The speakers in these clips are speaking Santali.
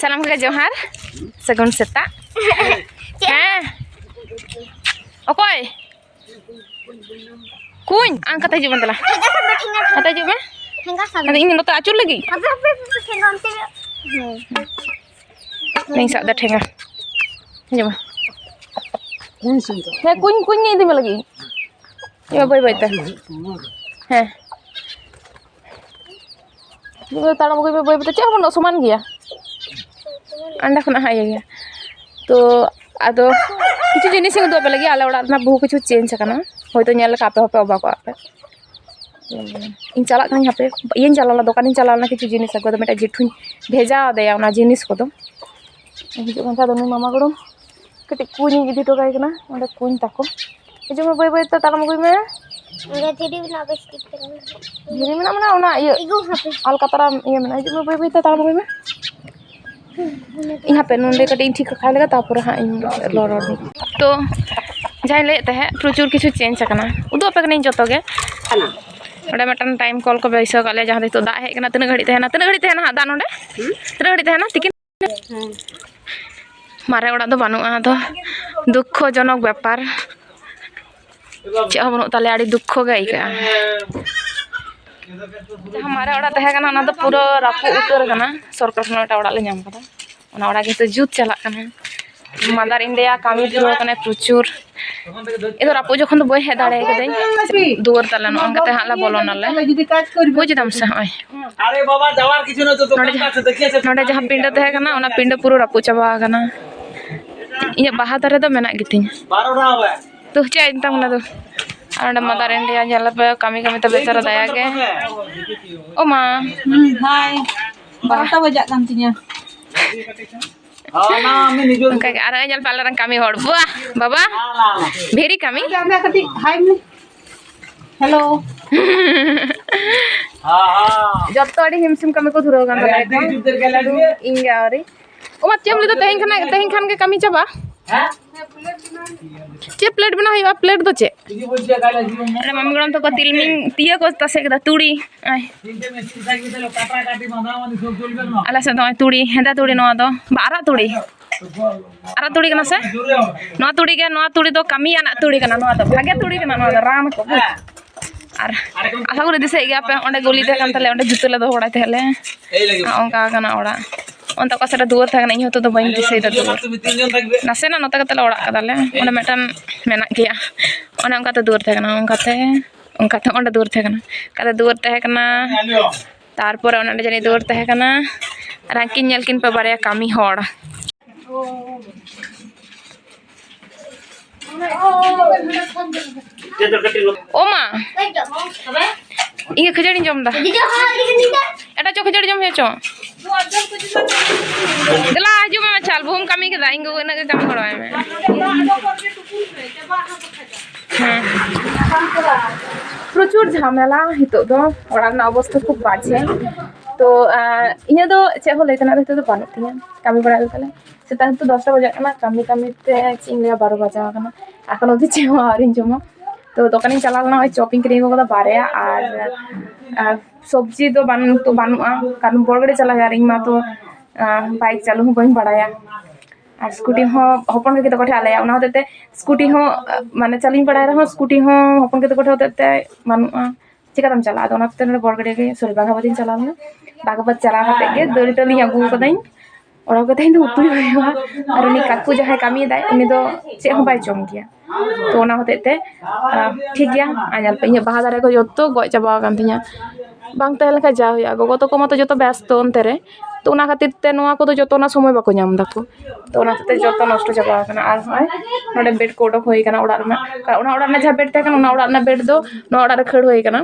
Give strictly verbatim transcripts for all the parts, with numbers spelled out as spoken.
ᱥᱟᱱᱟᱢ ᱠᱚᱜᱮ ᱡᱚᱦᱟᱨ, ᱥᱟᱹᱜᱩᱱ ᱥᱮᱛᱟᱜ᱾ ᱦᱮᱸ, ᱚᱠᱚᱭ? ᱠᱩᱧ, ᱟᱢ ᱠᱟᱛᱮ ᱦᱤᱡᱩᱜ ᱢᱮ ᱫᱮᱞᱟ᱾ ᱠᱟᱛᱮ ᱦᱤᱡᱩᱜ ᱢᱮ᱾ ᱟᱫᱚ ᱤᱧ ᱱᱚᱛᱮ ᱟᱹᱪᱩᱨ ᱞᱟᱹᱜᱤᱫ᱾ ᱤᱧ ᱥᱟᱵ ᱫᱟ ᱴᱷᱮᱸᱜᱟ᱾ ᱦᱤᱡᱩᱜ ᱢᱮ᱾ ᱦᱮᱸ, ᱠᱩᱧ, ᱠᱩᱧ ᱜᱮ ᱤᱫᱤ ᱢᱮ ᱞᱟᱹᱜᱤᱫ᱾ ᱤᱧ ᱢᱟ ᱵᱟᱹᱭ ᱵᱟᱹᱭ ᱛᱮ᱾ ᱦᱮᱸ᱾ ᱛᱟᱲᱟᱢ ᱟᱹᱜᱩᱭ ᱢᱮ ᱵᱟᱹᱭ ᱵᱟᱹᱭ ᱛᱮ, ᱪᱮᱫ ᱦᱚᱸ ᱵᱟᱹᱱᱩᱜᱼᱟ, ᱥᱚᱢᱟᱱ ᱜᱮᱭᱟ᱾ ᱚᱸᱰᱮ ᱠᱷᱚᱱᱟᱜ ᱦᱚᱸ ᱤᱭᱟᱹ ᱜᱮᱭᱟ᱾ ᱛᱚ, ᱟᱫᱚ ᱠᱤᱪᱷᱩ ᱡᱤᱱᱤᱥ ᱤᱧ ᱩᱫᱩᱜ ᱟᱯᱮ ᱞᱟᱹᱜᱤᱫ, ᱟᱞᱮ ᱚᱲᱟᱜ ᱨᱮᱱᱟᱜ ᱵᱚᱦᱩ ᱠᱤᱪᱷᱩ ᱪᱮᱧᱡᱽ ᱟᱠᱟᱱᱟ᱾ ᱦᱳᱭᱛᱳ ᱧᱮᱞ ᱞᱮᱠᱷᱟᱱ ᱟᱯᱮ ᱦᱚᱸᱯᱮ ᱚᱵᱟᱠᱚᱜᱼᱟ ᱯᱮ᱾ ᱤᱧ ᱪᱟᱞᱟᱜ ᱠᱟᱹᱱᱟᱹᱧ ᱦᱟᱯᱮ, ᱤᱭᱟᱹᱧ ᱪᱟᱞᱟᱣ ᱞᱮᱱᱟ, ᱫᱚᱠᱟᱱᱤᱧ ᱪᱟᱞᱟᱣ ᱞᱮᱱᱟ, ᱠᱤᱪᱷᱩ ᱡᱤᱱᱤᱥ ᱟᱹᱜᱩ᱾ ᱟᱫᱚ ᱢᱤᱫᱴᱮᱱ ᱡᱮᱴᱷᱩᱧ ᱵᱷᱮᱡᱟ ᱟᱫᱮᱭᱟ ᱚᱱᱟ ᱡᱤᱱᱤᱥ ᱠᱚᱫᱚ᱾ ᱦᱤᱡᱩᱜ ᱠᱟᱱ ᱠᱷᱟᱱ ᱫᱚ ᱱᱩᱭ ᱢᱟᱢᱟ ᱜᱚᱲᱚᱢ ᱠᱟᱹᱴᱤᱡ ᱠᱩᱧ ᱤᱧ ᱤᱫᱤ ᱦᱚᱴᱚ ᱠᱟᱭ ᱠᱟᱱᱟ, ᱚᱸᱰᱮ ᱠᱩᱧ ᱛᱟᱠᱚ᱾ ᱦᱤᱡᱩᱜ ᱢᱮ, ᱵᱟᱹᱭ ᱵᱟᱹᱭ ᱛᱮ ᱛᱟᱲᱟᱢ ᱟᱹᱜᱩᱭ ᱢᱮ᱾ ᱚᱸᱰᱮ ᱫᱷᱤᱨᱤ ᱢᱮᱱᱟᱜᱼᱟ, ᱵᱮᱥ ᱴᱷᱤᱠ ᱠᱟᱱᱟ᱾ ᱫᱷᱤᱨᱤ ᱢᱮᱱᱟᱜᱼᱟ, ᱢᱟᱱᱮ ᱚᱱᱟ ᱤᱭᱟᱹ ᱤᱜᱩ ᱦᱟᱯᱮ᱾ ᱟᱞᱠᱟᱛᱨᱟ ᱤᱭᱟᱹ ᱢᱮᱱᱟᱜᱼᱟ᱾ ᱦᱤᱡᱩᱜ ᱢᱮ, ᱵᱟᱹᱭ ᱵᱟᱹᱭ ᱛᱮ ᱛᱟᱲᱟᱢ ᱟᱹᱜᱩᱭ ᱢᱮ᱾ ᱤᱧ ᱦᱟᱯᱮ ᱱᱚᱸᱰᱮ ᱠᱟᱹᱴᱤᱡ ᱤᱧ ᱴᱷᱤᱠ ᱠᱟᱜ ᱞᱮᱜᱮ, ᱛᱟᱨᱯᱚᱨᱮ ᱦᱟᱸᱜ ᱤᱧ ᱨᱚᱲ ᱨᱚᱲ ᱫᱟᱹᱧ᱾ ᱛᱚ, ᱡᱟᱦᱟᱸᱧ ᱞᱟᱹᱭᱮᱫ ᱛᱟᱦᱮᱸᱫ, ᱯᱨᱚᱪᱩᱨ ᱠᱤᱪᱷᱩ ᱪᱮᱧᱡᱽ ᱟᱠᱟᱱᱟ, ᱩᱫᱩᱜ ᱟᱯᱮ ᱠᱟᱹᱱᱟᱹᱧ ᱡᱚᱛᱚ ᱜᱮ᱾ ᱱᱚᱸᱰᱮ ᱢᱤᱫᱴᱟᱝ ᱴᱟᱭᱤᱢ ᱠᱚᱞ ᱠᱚ ᱵᱟᱹᱭᱥᱟᱹᱣ ᱠᱟᱜ ᱞᱮᱭᱟ, ᱡᱟᱦᱟᱸ ᱫᱚ ᱱᱤᱛᱚᱜ ᱫᱟᱜ ᱦᱮᱡ ᱠᱟᱱᱟ᱾ ᱛᱤᱱᱟᱹᱜ ᱜᱷᱟᱹᱲᱤᱡ ᱛᱟᱦᱮᱱᱟ, ᱛᱤᱱᱟᱹᱜ ᱜᱷᱟᱹᱲᱤᱡ ᱛᱟᱦᱮᱱᱟ ᱦᱟᱸᱜ ᱫᱟᱜ ᱱᱚᱸᱰᱮ? ᱛᱤᱱᱟᱹᱜ ᱜᱷᱟᱹᱲᱤᱡ ᱛᱟᱦᱮᱱᱟ ᱛᱤᱠᱤᱱ? ᱢᱟᱨᱮ ᱚᱲᱟᱜ ᱫᱚ ᱵᱟᱹᱱᱩᱜᱼᱟ, ᱟᱫᱚ ᱫᱩᱠᱠᱷᱚ ᱡᱚᱱᱚᱠ ᱵᱮᱯᱟᱨ, ᱪᱮᱫ ᱦᱚᱸ ᱵᱟᱹᱱᱩᱜ ᱛᱟᱞᱮᱭᱟ, ᱟᱹᱰᱤ ᱫᱩᱠᱠᱷᱚ ᱜᱮ ᱟᱹᱭᱠᱟᱹᱜᱼᱟ᱾ ᱡᱟᱦᱟᱸ ᱢᱟᱨᱮ ᱚᱲᱟᱜ ᱛᱟᱦᱮᱸ ᱠᱟᱱᱟ, ᱚᱱᱟ ᱫᱚ ᱯᱩᱨᱟᱹ ᱨᱟᱹᱯᱩᱫ ᱩᱛᱟᱹᱨ ᱟᱠᱟᱱᱟ, ᱥᱚᱨᱠᱟᱨ ᱠᱷᱚᱱ ᱢᱤᱫᱴᱟᱝ ᱚᱲᱟᱜ ᱞᱮ ᱧᱟᱢ ᱠᱟᱫᱟ, ᱚᱱᱟ ᱚᱲᱟᱜ ᱜᱮ ᱱᱤᱛᱚᱜ ᱡᱩᱛ ᱪᱟᱞᱟᱜ ᱠᱟᱱᱟ᱾ Mother India ᱠᱟᱹᱢᱤ ᱫᱷᱩᱨᱟᱹᱣ ᱠᱟᱱᱟᱭ ᱯᱨᱚᱪᱩᱨ᱾ ᱤᱧ ᱫᱚ ᱨᱟᱹᱯᱩᱫ ᱡᱚᱠᱷᱚᱱ ᱫᱚ ᱵᱟᱹᱧ ᱦᱮᱡ ᱫᱟᱲᱮ ᱠᱟᱹᱫᱟᱹᱧ, ᱫᱩᱣᱟᱹᱨ ᱛᱟᱞᱟ ᱱᱚᱜᱼᱚ ᱱᱚᱝᱠᱟ ᱛᱮ ᱦᱟᱸᱜ ᱞᱮ ᱵᱚᱞᱚᱱᱟᱞᱮ᱾ ᱵᱩᱡᱽ ᱫᱟᱢ ᱥᱮ? ᱦᱚᱸᱜᱼᱚᱭ ᱱᱚᱰᱮ ᱡᱟᱦᱟᱸ, ᱱᱚᱰᱮ ᱡᱟᱦᱟᱸ ᱯᱤᱸᱰᱟᱹ ᱛᱟᱦᱮᱸ ᱠᱟᱱᱟ, ᱚᱱᱟ ᱯᱤᱸᱰᱟᱹ ᱯᱩᱨᱟᱹ ᱨᱟᱹᱯᱩᱫ ᱪᱟᱵᱟ ᱟᱠᱟᱱᱟ᱾ ᱤᱧᱟᱹᱜ ᱵᱟᱦᱟ ᱫᱟᱨᱮ ᱫᱚ ᱢᱮᱱᱟᱜ ᱜᱮᱛᱤᱧᱟ᱾ ᱛᱚ ᱪᱮᱫ ᱤᱧ ᱢᱮᱛᱟᱢ ᱠᱟᱱᱟ ᱫᱚ? ᱟᱨ ᱱᱚᱰᱮ Mother India ᱧᱮᱞ ᱯᱮ, ᱠᱟᱹᱢᱤ ᱠᱟᱹᱢᱤ ᱛᱮ ᱵᱮᱪᱟᱨᱟ ᱫᱟᱭᱟ ᱜᱮ᱾ ᱚ ᱢᱟ᱾ ᱦᱩᱸ, ᱦᱟᱭ᱾ ᱵᱟᱨᱚᱴᱟ ᱵᱟᱡᱟᱜ ᱠᱟᱱ ᱛᱤᱧᱟ᱾ ᱚᱱᱠᱟ ᱜᱮ ᱟᱨ ᱧᱮᱞ ᱯᱮ ᱟᱞᱮ ᱨᱮᱱ ᱠᱟᱹᱢᱤ ᱦᱚᱲ᱾ ᱵᱟᱦ, ᱵᱟᱵᱟ᱾ ᱵᱷᱮᱨᱤ ᱠᱟᱹᱢᱤ᱾ ᱟᱢ ᱠᱟᱹᱴᱤᱡ ᱦᱟᱭ ᱢᱮ᱾ ᱦᱮᱞᱳ᱾ ᱡᱚᱛᱚ ᱟᱹᱰᱤ ᱦᱤᱢᱥᱤᱢ ᱠᱟᱹᱢᱤ ᱠᱚ ᱫᱷᱩᱨᱟᱹᱣ ᱠᱟᱱ ᱛᱟᱞᱮᱭᱟ ᱠᱚ᱾ ᱥᱩᱫᱷᱩ ᱤᱧ ᱜᱮ ᱟᱹᱣᱨᱤ᱾ ᱚ ᱢᱟ, ᱪᱮᱫ ᱮᱢ ᱞᱟᱹᱭᱫᱟ? ᱛᱮᱦᱮᱧ ᱠᱷᱟᱱ, ᱛᱮᱦᱮᱧ ᱠᱷᱟᱱ ᱜᱮ ᱠᱟᱹᱢᱤ ᱪᱟᱵᱟ? ᱪᱮᱫ ᱯᱞᱮᱴ ᱵᱮᱱᱟᱣ ᱦᱩᱭᱩᱜᱼᱟ? ᱯᱞᱮᱴ ᱫᱚ ᱪᱮᱫ? ᱟᱞᱮ ᱢᱟᱢᱤ ᱜᱚᱲᱚᱢ ᱛᱟᱠᱚ ᱛᱤᱞᱢᱤᱧ ᱛᱤᱭᱟᱹ ᱠᱚ ᱛᱟᱥᱮ ᱠᱮᱫᱟ, ᱛᱩᱲᱤ᱾ ᱟᱭ᱾ ᱟᱞᱮ ᱥᱮᱫ ᱫᱚ ᱱᱚᱜᱼᱚᱭ ᱛᱩᱲᱤ, ᱦᱮᱸᱫᱮ ᱛᱩᱲᱤ ᱱᱚᱣᱟ ᱫᱚ, ᱵᱟ, ᱟᱨᱟᱜ ᱛᱩᱲᱤ᱾ ᱟᱨᱟᱜ ᱛᱩᱲᱤ ᱠᱟᱱᱟ ᱥᱮ? ᱱᱚᱣᱟ ᱛᱩᱲᱤ ᱜᱮ, ᱱᱚᱣᱟ ᱛᱩᱲᱤ ᱫᱚ ᱠᱟᱹᱢᱤᱭᱟᱱᱟᱜ ᱛᱩᱲᱤ ᱠᱟᱱᱟ, ᱱᱚᱣᱟ ᱫᱚ ᱵᱷᱟᱜᱮ ᱛᱩᱲᱤ ᱠᱟᱱᱟ, ᱱᱚᱣᱟ ᱫᱚ ᱨᱟᱱ ᱠᱚ, ᱵᱩᱡᱽ? ᱟᱨ ᱟᱥᱟ ᱠᱚᱨᱮ ᱫᱤᱥᱟᱹᱭᱮᱫ ᱜᱮᱭᱟ ᱯᱮ, ᱚᱸᱰᱮ ᱜᱚᱞᱤ ᱛᱟᱦᱮᱸ ᱠᱟᱱ ᱛᱟᱞᱮᱭᱟ, ᱚᱸᱰᱮ ᱡᱩᱛᱟᱹ ᱞᱮ ᱫᱚᱦᱚ ᱵᱟᱲᱟᱭ ᱛᱟᱦᱮᱸᱫ ᱞᱮ᱾ ᱟᱨ ᱚᱱᱠᱟ ᱠᱟᱱᱟ ᱚᱲᱟᱜ᱾ ᱚᱱᱛᱮ ᱚᱠᱟ ᱥᱮᱫ ᱨᱮ ᱫᱩᱣᱟᱹᱨ ᱛᱟᱦᱮᱸ ᱠᱟᱱᱟ, ᱤᱧ ᱦᱚᱸᱛᱚ ᱫᱚ ᱵᱟᱹᱧ ᱫᱤᱥᱟᱹᱭᱮᱫᱟ ᱫᱩᱣᱟᱹᱨ᱾ ᱱᱟᱥᱮᱱᱟᱜ ᱱᱚᱛᱮ ᱠᱟᱛᱮ ᱞᱮ ᱚᱲᱟᱜ ᱠᱟᱫᱟᱞᱮ, ᱚᱸᱰᱮ ᱢᱤᱫᱴᱟᱝ ᱢᱮᱱᱟᱜ ᱜᱮᱭᱟ, ᱚᱱᱮ ᱚᱱᱠᱟᱛᱮ ᱫᱩᱣᱟᱹᱨ ᱛᱟᱦᱮᱸ ᱠᱟᱱᱟ, ᱚᱱᱠᱟᱛᱮ, ᱚᱱᱠᱟᱛᱮ ᱚᱸᱰᱮ ᱫᱩᱣᱟᱹᱨ ᱛᱟᱦᱮᱸ ᱠᱟᱱᱟ, ᱚᱱᱠᱟᱛᱮ ᱫᱩᱣᱟᱹᱨ ᱛᱟᱦᱮᱸ ᱠᱟᱱᱟ᱾ ᱛᱟᱨᱯᱚᱨᱮ ᱚᱱᱮ ᱚᱸᱰᱮ ᱡᱟᱹᱱᱤᱡ ᱫᱩᱣᱟᱹᱨ ᱛᱟᱦᱮᱸ ᱠᱟᱱᱟ᱾ ᱟᱨ ᱦᱟᱱᱠᱤᱱ ᱧᱮᱞ ᱠᱤᱱ ᱯᱮ ᱵᱟᱨᱭᱟ ᱠᱟᱹᱢᱤ ᱦᱚᱲ᱾ ᱳ ᱢᱟ, ᱤᱧ ᱜᱮ ᱠᱷᱟᱹᱡᱟᱹᱲᱤᱧ ᱡᱚᱢ ᱮᱫᱟ᱾ ᱮᱴᱟᱜ ᱪᱚ ᱠᱷᱟᱹᱡᱟᱹᱲᱤ ᱡᱚᱢ ᱦᱩᱭᱩᱜ ᱪᱚ᱾ ᱫᱮᱞᱟ ᱦᱤᱡᱩᱜ ᱢᱮ ᱢᱟᱪᱷᱟᱞ, ᱵᱟᱹᱦᱩᱢ ᱠᱟᱹᱢᱤ ᱠᱮᱫᱟ, ᱤᱧ ᱜᱚᱜᱚ ᱤᱱᱟᱹᱜ ᱜᱮ ᱠᱟᱹᱢᱤ ᱜᱚᱲᱚ ᱟᱭ ᱢᱮ᱾ ᱦᱮᱸ, ᱯᱨᱚᱪᱩᱨ ᱡᱷᱟᱢᱮᱞᱟ ᱱᱤᱛᱚᱜ ᱫᱚ, ᱚᱲᱟᱜ ᱨᱮᱱᱟᱜ ᱚᱵᱚᱥᱛᱷᱟ ᱠᱷᱩᱵ ᱵᱟᱡᱮ᱾ ᱛᱚ ᱟᱨ ᱤᱧᱟᱹᱜ ᱫᱚ ᱪᱮᱫ ᱦᱚᱸ ᱞᱟᱹᱭ ᱛᱮᱱᱟᱜ ᱫᱚ ᱱᱤᱛᱚᱜ ᱫᱚ ᱵᱟᱹᱱᱩᱜ ᱛᱤᱧᱟᱹ, ᱠᱟᱹᱢᱤ ᱵᱟᱲᱟ ᱦᱩᱭᱩᱜ ᱠᱟᱱᱟ᱾ ᱥᱮᱛᱟᱜ ᱱᱤᱛᱚᱜ ᱫᱚᱥᱴᱟ ᱵᱟᱡᱟᱜ ᱠᱟᱱᱟ, ᱠᱟᱹᱢᱤ ᱠᱟᱹᱢᱤ ᱛᱮ ᱪᱮᱫ ᱤᱧ ᱞᱟᱹᱭᱟ, ᱵᱟᱨᱚ ᱵᱟᱡᱟᱣ ᱠᱟᱱᱟ, ᱮᱠᱷᱚᱱ ᱚᱵᱫᱤ ᱪᱮᱫ ᱦᱚᱸ ᱟᱹᱣᱨᱤᱧ ᱡᱚᱢᱟ᱾ ᱛᱚ ᱫᱚᱠᱟᱱᱤᱧ ᱪᱟᱞᱟᱣ ᱞᱮᱱᱟ, ᱱᱚᱜᱼᱚᱭ ᱪᱚᱯ ᱤᱧ ᱠᱤᱨᱤᱧ ᱟᱹᱜᱩ ᱠᱟᱫᱟ ᱵᱟᱨᱭᱟ, ᱟᱨ ᱟᱨ ᱥᱚᱵᱽᱡᱤ ᱫᱚ ᱵᱟᱹᱱᱩᱜ, ᱱᱤᱛᱚᱜ ᱵᱟᱹᱱᱩᱜᱼᱟ, ᱠᱟᱨᱚᱱ ᱵᱚᱲ ᱜᱟᱹᱰᱤ ᱪᱟᱞᱟᱜ ᱦᱩᱭᱩᱜᱼᱟ, ᱟᱨ ᱤᱧ ᱢᱟ ᱛᱚ ᱵᱟᱭᱤᱠ ᱪᱟᱹᱞᱩ ᱦᱚᱸ ᱵᱟᱹᱧ ᱵᱟᱲᱟᱭᱟ᱾ ᱟᱨ ᱥᱠᱩᱴᱤ ᱦᱚᱸ ᱦᱚᱯᱚᱱ ᱜᱮ ᱛᱟᱠᱚ ᱴᱷᱮᱱ ᱟᱞᱮᱭᱟ, ᱚᱱᱟ ᱦᱚᱛᱮᱡ ᱛᱮ ᱥᱠᱩᱴᱤ ᱦᱚᱸ, ᱢᱟᱱᱮ, ᱪᱟᱹᱞᱩᱧ ᱵᱟᱲᱟᱭ ᱨᱮᱦᱚᱸ ᱥᱠᱩᱴᱤ ᱦᱚᱸ ᱦᱚᱯᱚᱱ ᱜᱮ ᱛᱟᱠᱚ ᱴᱷᱮᱱ ᱦᱚᱛᱮᱡ ᱛᱮ ᱵᱟᱹᱱᱩᱜᱼᱟ᱾ ᱪᱤᱠᱟᱹᱛᱮᱢ ᱪᱟᱞᱟᱜᱼᱟ? ᱟᱫᱚ ᱚᱱᱟ ᱦᱚᱛᱮᱡ ᱛᱮ ᱱᱚᱰᱮ ᱵᱚᱲ ᱜᱟᱹᱰᱤ ᱨᱮ, ᱥᱚᱨᱤ, ᱵᱟᱜᱟᱵᱟᱫ ᱪᱟᱞᱟᱣ ᱦᱩᱭᱩᱜᱼᱟ᱾ ᱵᱟᱜᱟᱵᱟᱫ ᱪᱟᱞᱟᱣ ᱠᱟᱛᱮ ᱜᱮ ᱫᱟᱹᱞ ᱴᱟᱹᱞᱤᱧ ᱟᱹᱜᱩ ᱠᱟᱹᱫᱟᱹᱧ, ᱚᱱᱟ ᱠᱚ ᱛᱮᱦᱮᱧ ᱫᱚ ᱩᱛᱩᱭ ᱦᱩᱭᱩᱜᱼᱟ᱾ ᱟᱨ ᱩᱱᱤ ᱠᱟᱠᱩ ᱡᱟᱦᱟᱸᱭ ᱠᱟᱹᱢᱤᱭᱮᱫᱟᱭ, ᱩᱱᱤ ᱫᱚ ᱪᱮᱫ ᱦᱚᱸ ᱵᱟᱭ ᱡᱚᱢ ᱜᱮᱭᱟ᱾ ᱛᱚ ᱚᱱᱟ ᱦᱚᱛᱮᱡ ᱛᱮ, ᱟᱨ ᱴᱷᱤᱠ ᱜᱮᱭᱟ, ᱟᱨ ᱧᱮᱞ ᱯᱮ, ᱤᱧᱟᱹᱜ ᱵᱟᱦᱟ ᱫᱟᱨᱮ ᱠᱚ ᱡᱚᱛᱚ ᱜᱚᱡ ᱪᱟᱵᱟ ᱟᱠᱟᱱ ᱛᱤᱧᱟᱹ᱾ ᱵᱟᱝ ᱛᱟᱦᱮᱸ ᱞᱮᱱᱠᱷᱟᱱ ᱡᱟ ᱦᱩᱭᱩᱜᱼᱟ, ᱜᱚᱜᱚ ᱛᱟᱠᱚ ᱢᱟᱛᱚ ᱡᱚᱛᱚ ᱵᱮᱥᱛᱚ ᱚᱱᱛᱮ ᱨᱮ, ᱛᱚ ᱚᱱᱟ ᱠᱷᱟᱹᱛᱤᱨ ᱛᱮ ᱱᱚᱣᱟ ᱠᱚᱫᱚ ᱡᱚᱛᱚ ᱚᱱᱟ ᱥᱚᱢᱚᱭ ᱵᱟᱠᱚ ᱧᱟᱢ ᱫᱟᱠᱚ᱾ ᱛᱚ ᱚᱱᱟ ᱦᱚᱛᱮᱡ ᱛᱮ ᱡᱚᱛᱚ ᱱᱚᱥᱴᱚ ᱪᱟᱵᱟ ᱟᱠᱟᱱᱟ᱾ ᱟᱨ ᱱᱚᱜᱼᱚᱭ ᱱᱚᱰᱮ ᱵᱮᱰ ᱠᱚ ᱚᱰᱚᱠ ᱦᱩᱭ ᱟᱠᱟᱱᱟ ᱚᱲᱟᱜ ᱨᱮᱱᱟᱜ, ᱠᱟᱨᱚᱱ ᱚᱱᱟ ᱚᱲᱟᱜ ᱨᱮᱱᱟᱜ ᱡᱟᱦᱟᱸ ᱵᱮᱰ ᱛᱟᱦᱮᱸ ᱠᱟᱱᱟ, ᱚᱱᱟ ᱚᱲᱟᱜ ᱨᱮᱱᱟᱜ ᱵᱮᱰ ᱫᱚ ᱱᱚᱣᱟ ᱚᱲᱟᱜ ᱨᱮ ᱠᱷᱟᱹᱲ ᱦᱩᱭ ᱟᱠᱟᱱᱟ᱾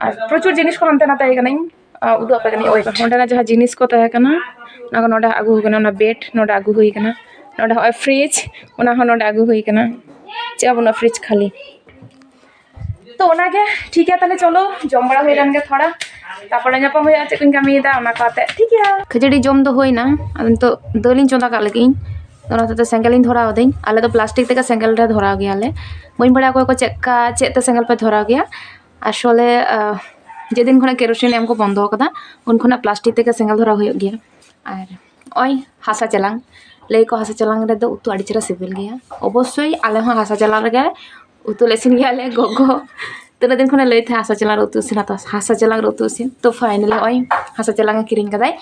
ᱟᱨ ᱯᱨᱚᱪᱩᱨ ᱡᱤᱱᱤᱥ ᱠᱚ ᱦᱟᱱᱛᱮ ᱱᱟᱛᱮ ᱟᱠᱟᱱᱟ᱾ ᱤᱧ, ᱟ, ᱩᱫᱩᱜ ᱟᱯᱮ ᱠᱟᱹᱱᱟᱹᱧ, ᱳᱭ ᱚᱸᱰᱮᱱᱟᱜ ᱡᱟᱦᱟᱸ ᱡᱤᱱᱤᱥ ᱠᱚ ᱛᱟᱦᱮᱸ ᱠᱟᱱᱟ, ᱚᱱᱟ ᱠᱚ ᱱᱚᱰᱮ ᱟᱹᱜᱩ ᱦᱩᱭ ᱠᱟᱱᱟ, ᱚᱱᱟ ᱵᱮᱰ ᱱᱚᱰᱮ ᱟᱹᱜᱩ ᱦᱩᱭ ᱠᱟᱱᱟ, ᱱᱚᱰᱮ ᱦᱚᱸᱜᱼᱚᱭ ᱯᱷᱨᱤᱡᱽ, ᱚᱱᱟ ᱦᱚᱸ ᱱᱚᱰᱮ ᱟᱹᱜᱩ ᱦᱩᱭ ᱠᱟᱱᱟ᱾ ᱪᱮᱫ ᱦᱚᱸ ᱵᱟᱹᱱᱩᱜᱼᱟ, ᱯᱷᱨᱤᱡᱽ ᱠᱷᱟᱹᱞᱤ᱾ ᱛᱚ ᱚᱱᱟᱜᱮ, ᱴᱷᱤᱠ ᱜᱮᱭᱟ, ᱛᱟᱦᱞᱮ ᱪᱚᱞᱚ ᱡᱚᱢ ᱵᱟᱲᱟ ᱦᱩᱭ ᱞᱮᱱ ᱜᱮ ᱛᱷᱚᱲᱟ, ᱛᱟᱨᱯᱚᱨᱮ ᱧᱟᱯᱟᱢ ᱦᱩᱭᱩᱜᱼᱟ, ᱪᱮᱫ ᱠᱚᱧ ᱠᱟᱹᱢᱤᱭᱮᱫᱟ ᱚᱱᱟ ᱠᱚ ᱟᱛᱮ, ᱴᱷᱤᱠ ᱜᱮᱭᱟ᱾ ᱠᱷᱟᱹᱡᱟᱹᱲᱤ ᱡᱚᱢ ᱫᱚ ᱦᱩᱭᱱᱟ, ᱟᱫᱚ ᱱᱤᱛᱚᱜ ᱫᱟᱹᱞ ᱤᱧ ᱪᱚᱸᱫᱟ ᱠᱟᱜ ᱞᱟᱹᱜᱤᱫ ᱤᱧ᱾ ᱚᱱᱟ ᱦᱚᱛᱮᱡ ᱛᱮ ᱥᱮᱸᱜᱮᱞᱤᱧ ᱫᱷᱚᱨᱟᱣ ᱟᱹᱫᱟᱹᱧ᱾ ᱟᱞᱮ ᱫᱚ ᱯᱞᱟᱥᱴᱤᱠ ᱛᱮᱜᱮ ᱥᱮᱸᱜᱮᱞ ᱞᱮ ᱫᱷᱚᱨᱟᱣ ᱜᱮᱭᱟᱞᱮ᱾ ᱵᱟᱹᱧ ᱵᱟᱲᱟᱭᱟ ᱚᱠᱚᱭ ᱠᱚ ᱪᱮᱫ ᱠᱟ, ᱪᱮᱫ ᱛᱮ ᱥᱮᱸᱜᱮᱞ ᱯᱮ ᱫᱷᱚᱨᱟᱣ ᱜᱮᱭᱟ᱾ ᱟᱥᱚᱞᱮ, ᱟᱦ, ᱡᱮᱫᱤᱱ ᱠᱷᱚᱱᱟᱜ ᱠᱮᱨᱳᱥᱤᱱ ᱮᱢ ᱠᱚ ᱵᱚᱱᱫᱚ ᱟᱠᱟᱫᱟ, ᱩᱱ ᱠᱷᱚᱱᱟᱜ ᱯᱞᱟᱥᱴᱤᱠ ᱛᱮᱜᱮ ᱥᱮᱸᱜᱮᱞ ᱫᱷᱚᱨᱟᱣ ᱦᱩᱭᱩᱜ ᱜᱮᱭᱟ᱾ ᱟᱨ ᱱᱚᱜᱼᱚᱭ ᱦᱟᱥᱟ ᱪᱮᱞᱟᱝ, ᱞᱟᱹᱭ ᱠᱚ ᱦᱟᱥᱟ ᱪᱮᱞᱟᱝ ᱨᱮᱫᱚ ᱩᱛᱩ ᱟᱹᱰᱤ ᱪᱮᱦᱨᱟ ᱥᱤᱵᱤᱞ ᱜᱮᱭᱟ᱾ ᱚᱵᱚᱥᱥᱳᱭ ᱟᱞᱮ ᱦᱚᱸ ᱦᱟᱥᱟ ᱪᱮᱞᱟᱝ ᱨᱮᱜᱮ ᱩᱛᱩ ᱞᱮ ᱤᱥᱤᱱ ᱜᱮᱭᱟᱞᱮ᱾ ᱜᱚᱜᱚ ᱛᱤᱱᱟᱹᱜ ᱫᱤᱱ ᱠᱷᱚᱱᱮ ᱞᱟᱹᱭᱮᱫ ᱛᱟᱦᱮᱸᱫ ᱦᱟᱥᱟ ᱪᱮᱞᱟᱝ ᱨᱮ ᱩᱛᱩ ᱤᱥᱤᱱ, ᱦᱟᱛᱟᱣ ᱦᱟᱥᱟ ᱪᱮᱞᱟᱝ ᱨᱮ ᱩᱛᱩ ᱤᱥᱤᱱ᱾ ᱛᱚ finally ᱱᱚᱜᱼᱚᱭ ᱦᱟᱥᱟ ᱪᱮᱞᱟᱝ ᱮ ᱠᱤᱨᱤᱧ ᱠᱟᱫᱟᱭ᱾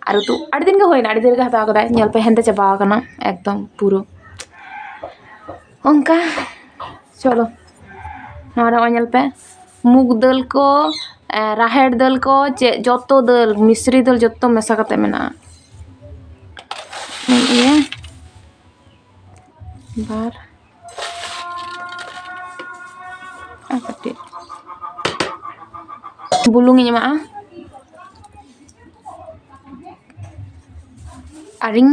ᱟᱨ ᱩᱛᱩ ᱟᱹᱰᱤ ᱫᱤᱱ ᱜᱮ ᱦᱩᱭᱱᱟ, ᱟᱹᱰᱤ ᱫᱤᱱ ᱨᱮᱜᱮ ᱦᱟᱛᱟᱣ ᱠᱟᱫᱟᱭ᱾ ᱧᱮᱞ ᱯᱮ, ᱦᱮᱸᱫᱮ ᱪᱟᱵᱟ ᱟᱠᱟᱱᱟ ᱮᱠᱫᱚᱢ ᱯᱩᱨᱟᱹ᱾ ᱚᱱᱠᱟ, ᱪᱚᱞᱚ, ᱱᱚᱣᱟ ᱨᱮ ᱱᱚᱜᱼᱚᱭ ᱧᱮᱞ ᱯᱮ, ᱢᱩᱜᱽ ᱫᱟᱹᱞ ᱠᱚ, ᱮ, ᱨᱟᱦᱮᱲ ᱫᱟᱹᱞ ᱠᱚ, ᱪᱮᱫ ᱡᱚᱛᱚ ᱫᱟᱹᱞ, ᱢᱤᱥᱨᱤ ᱫᱟᱹᱞ ᱡᱚᱛᱚ ᱢᱮᱥᱟ ᱠᱟᱛᱮ ᱢᱮᱱᱟᱜᱼᱟ᱾ ᱤᱭᱟᱹ ᱵᱟᱨ ᱟᱨ ᱠᱟᱹᱴᱤᱡ ᱵᱩᱞᱩᱝ ᱤᱧ ᱮᱢᱟᱜᱼᱟ᱾ ᱟᱨᱤᱧ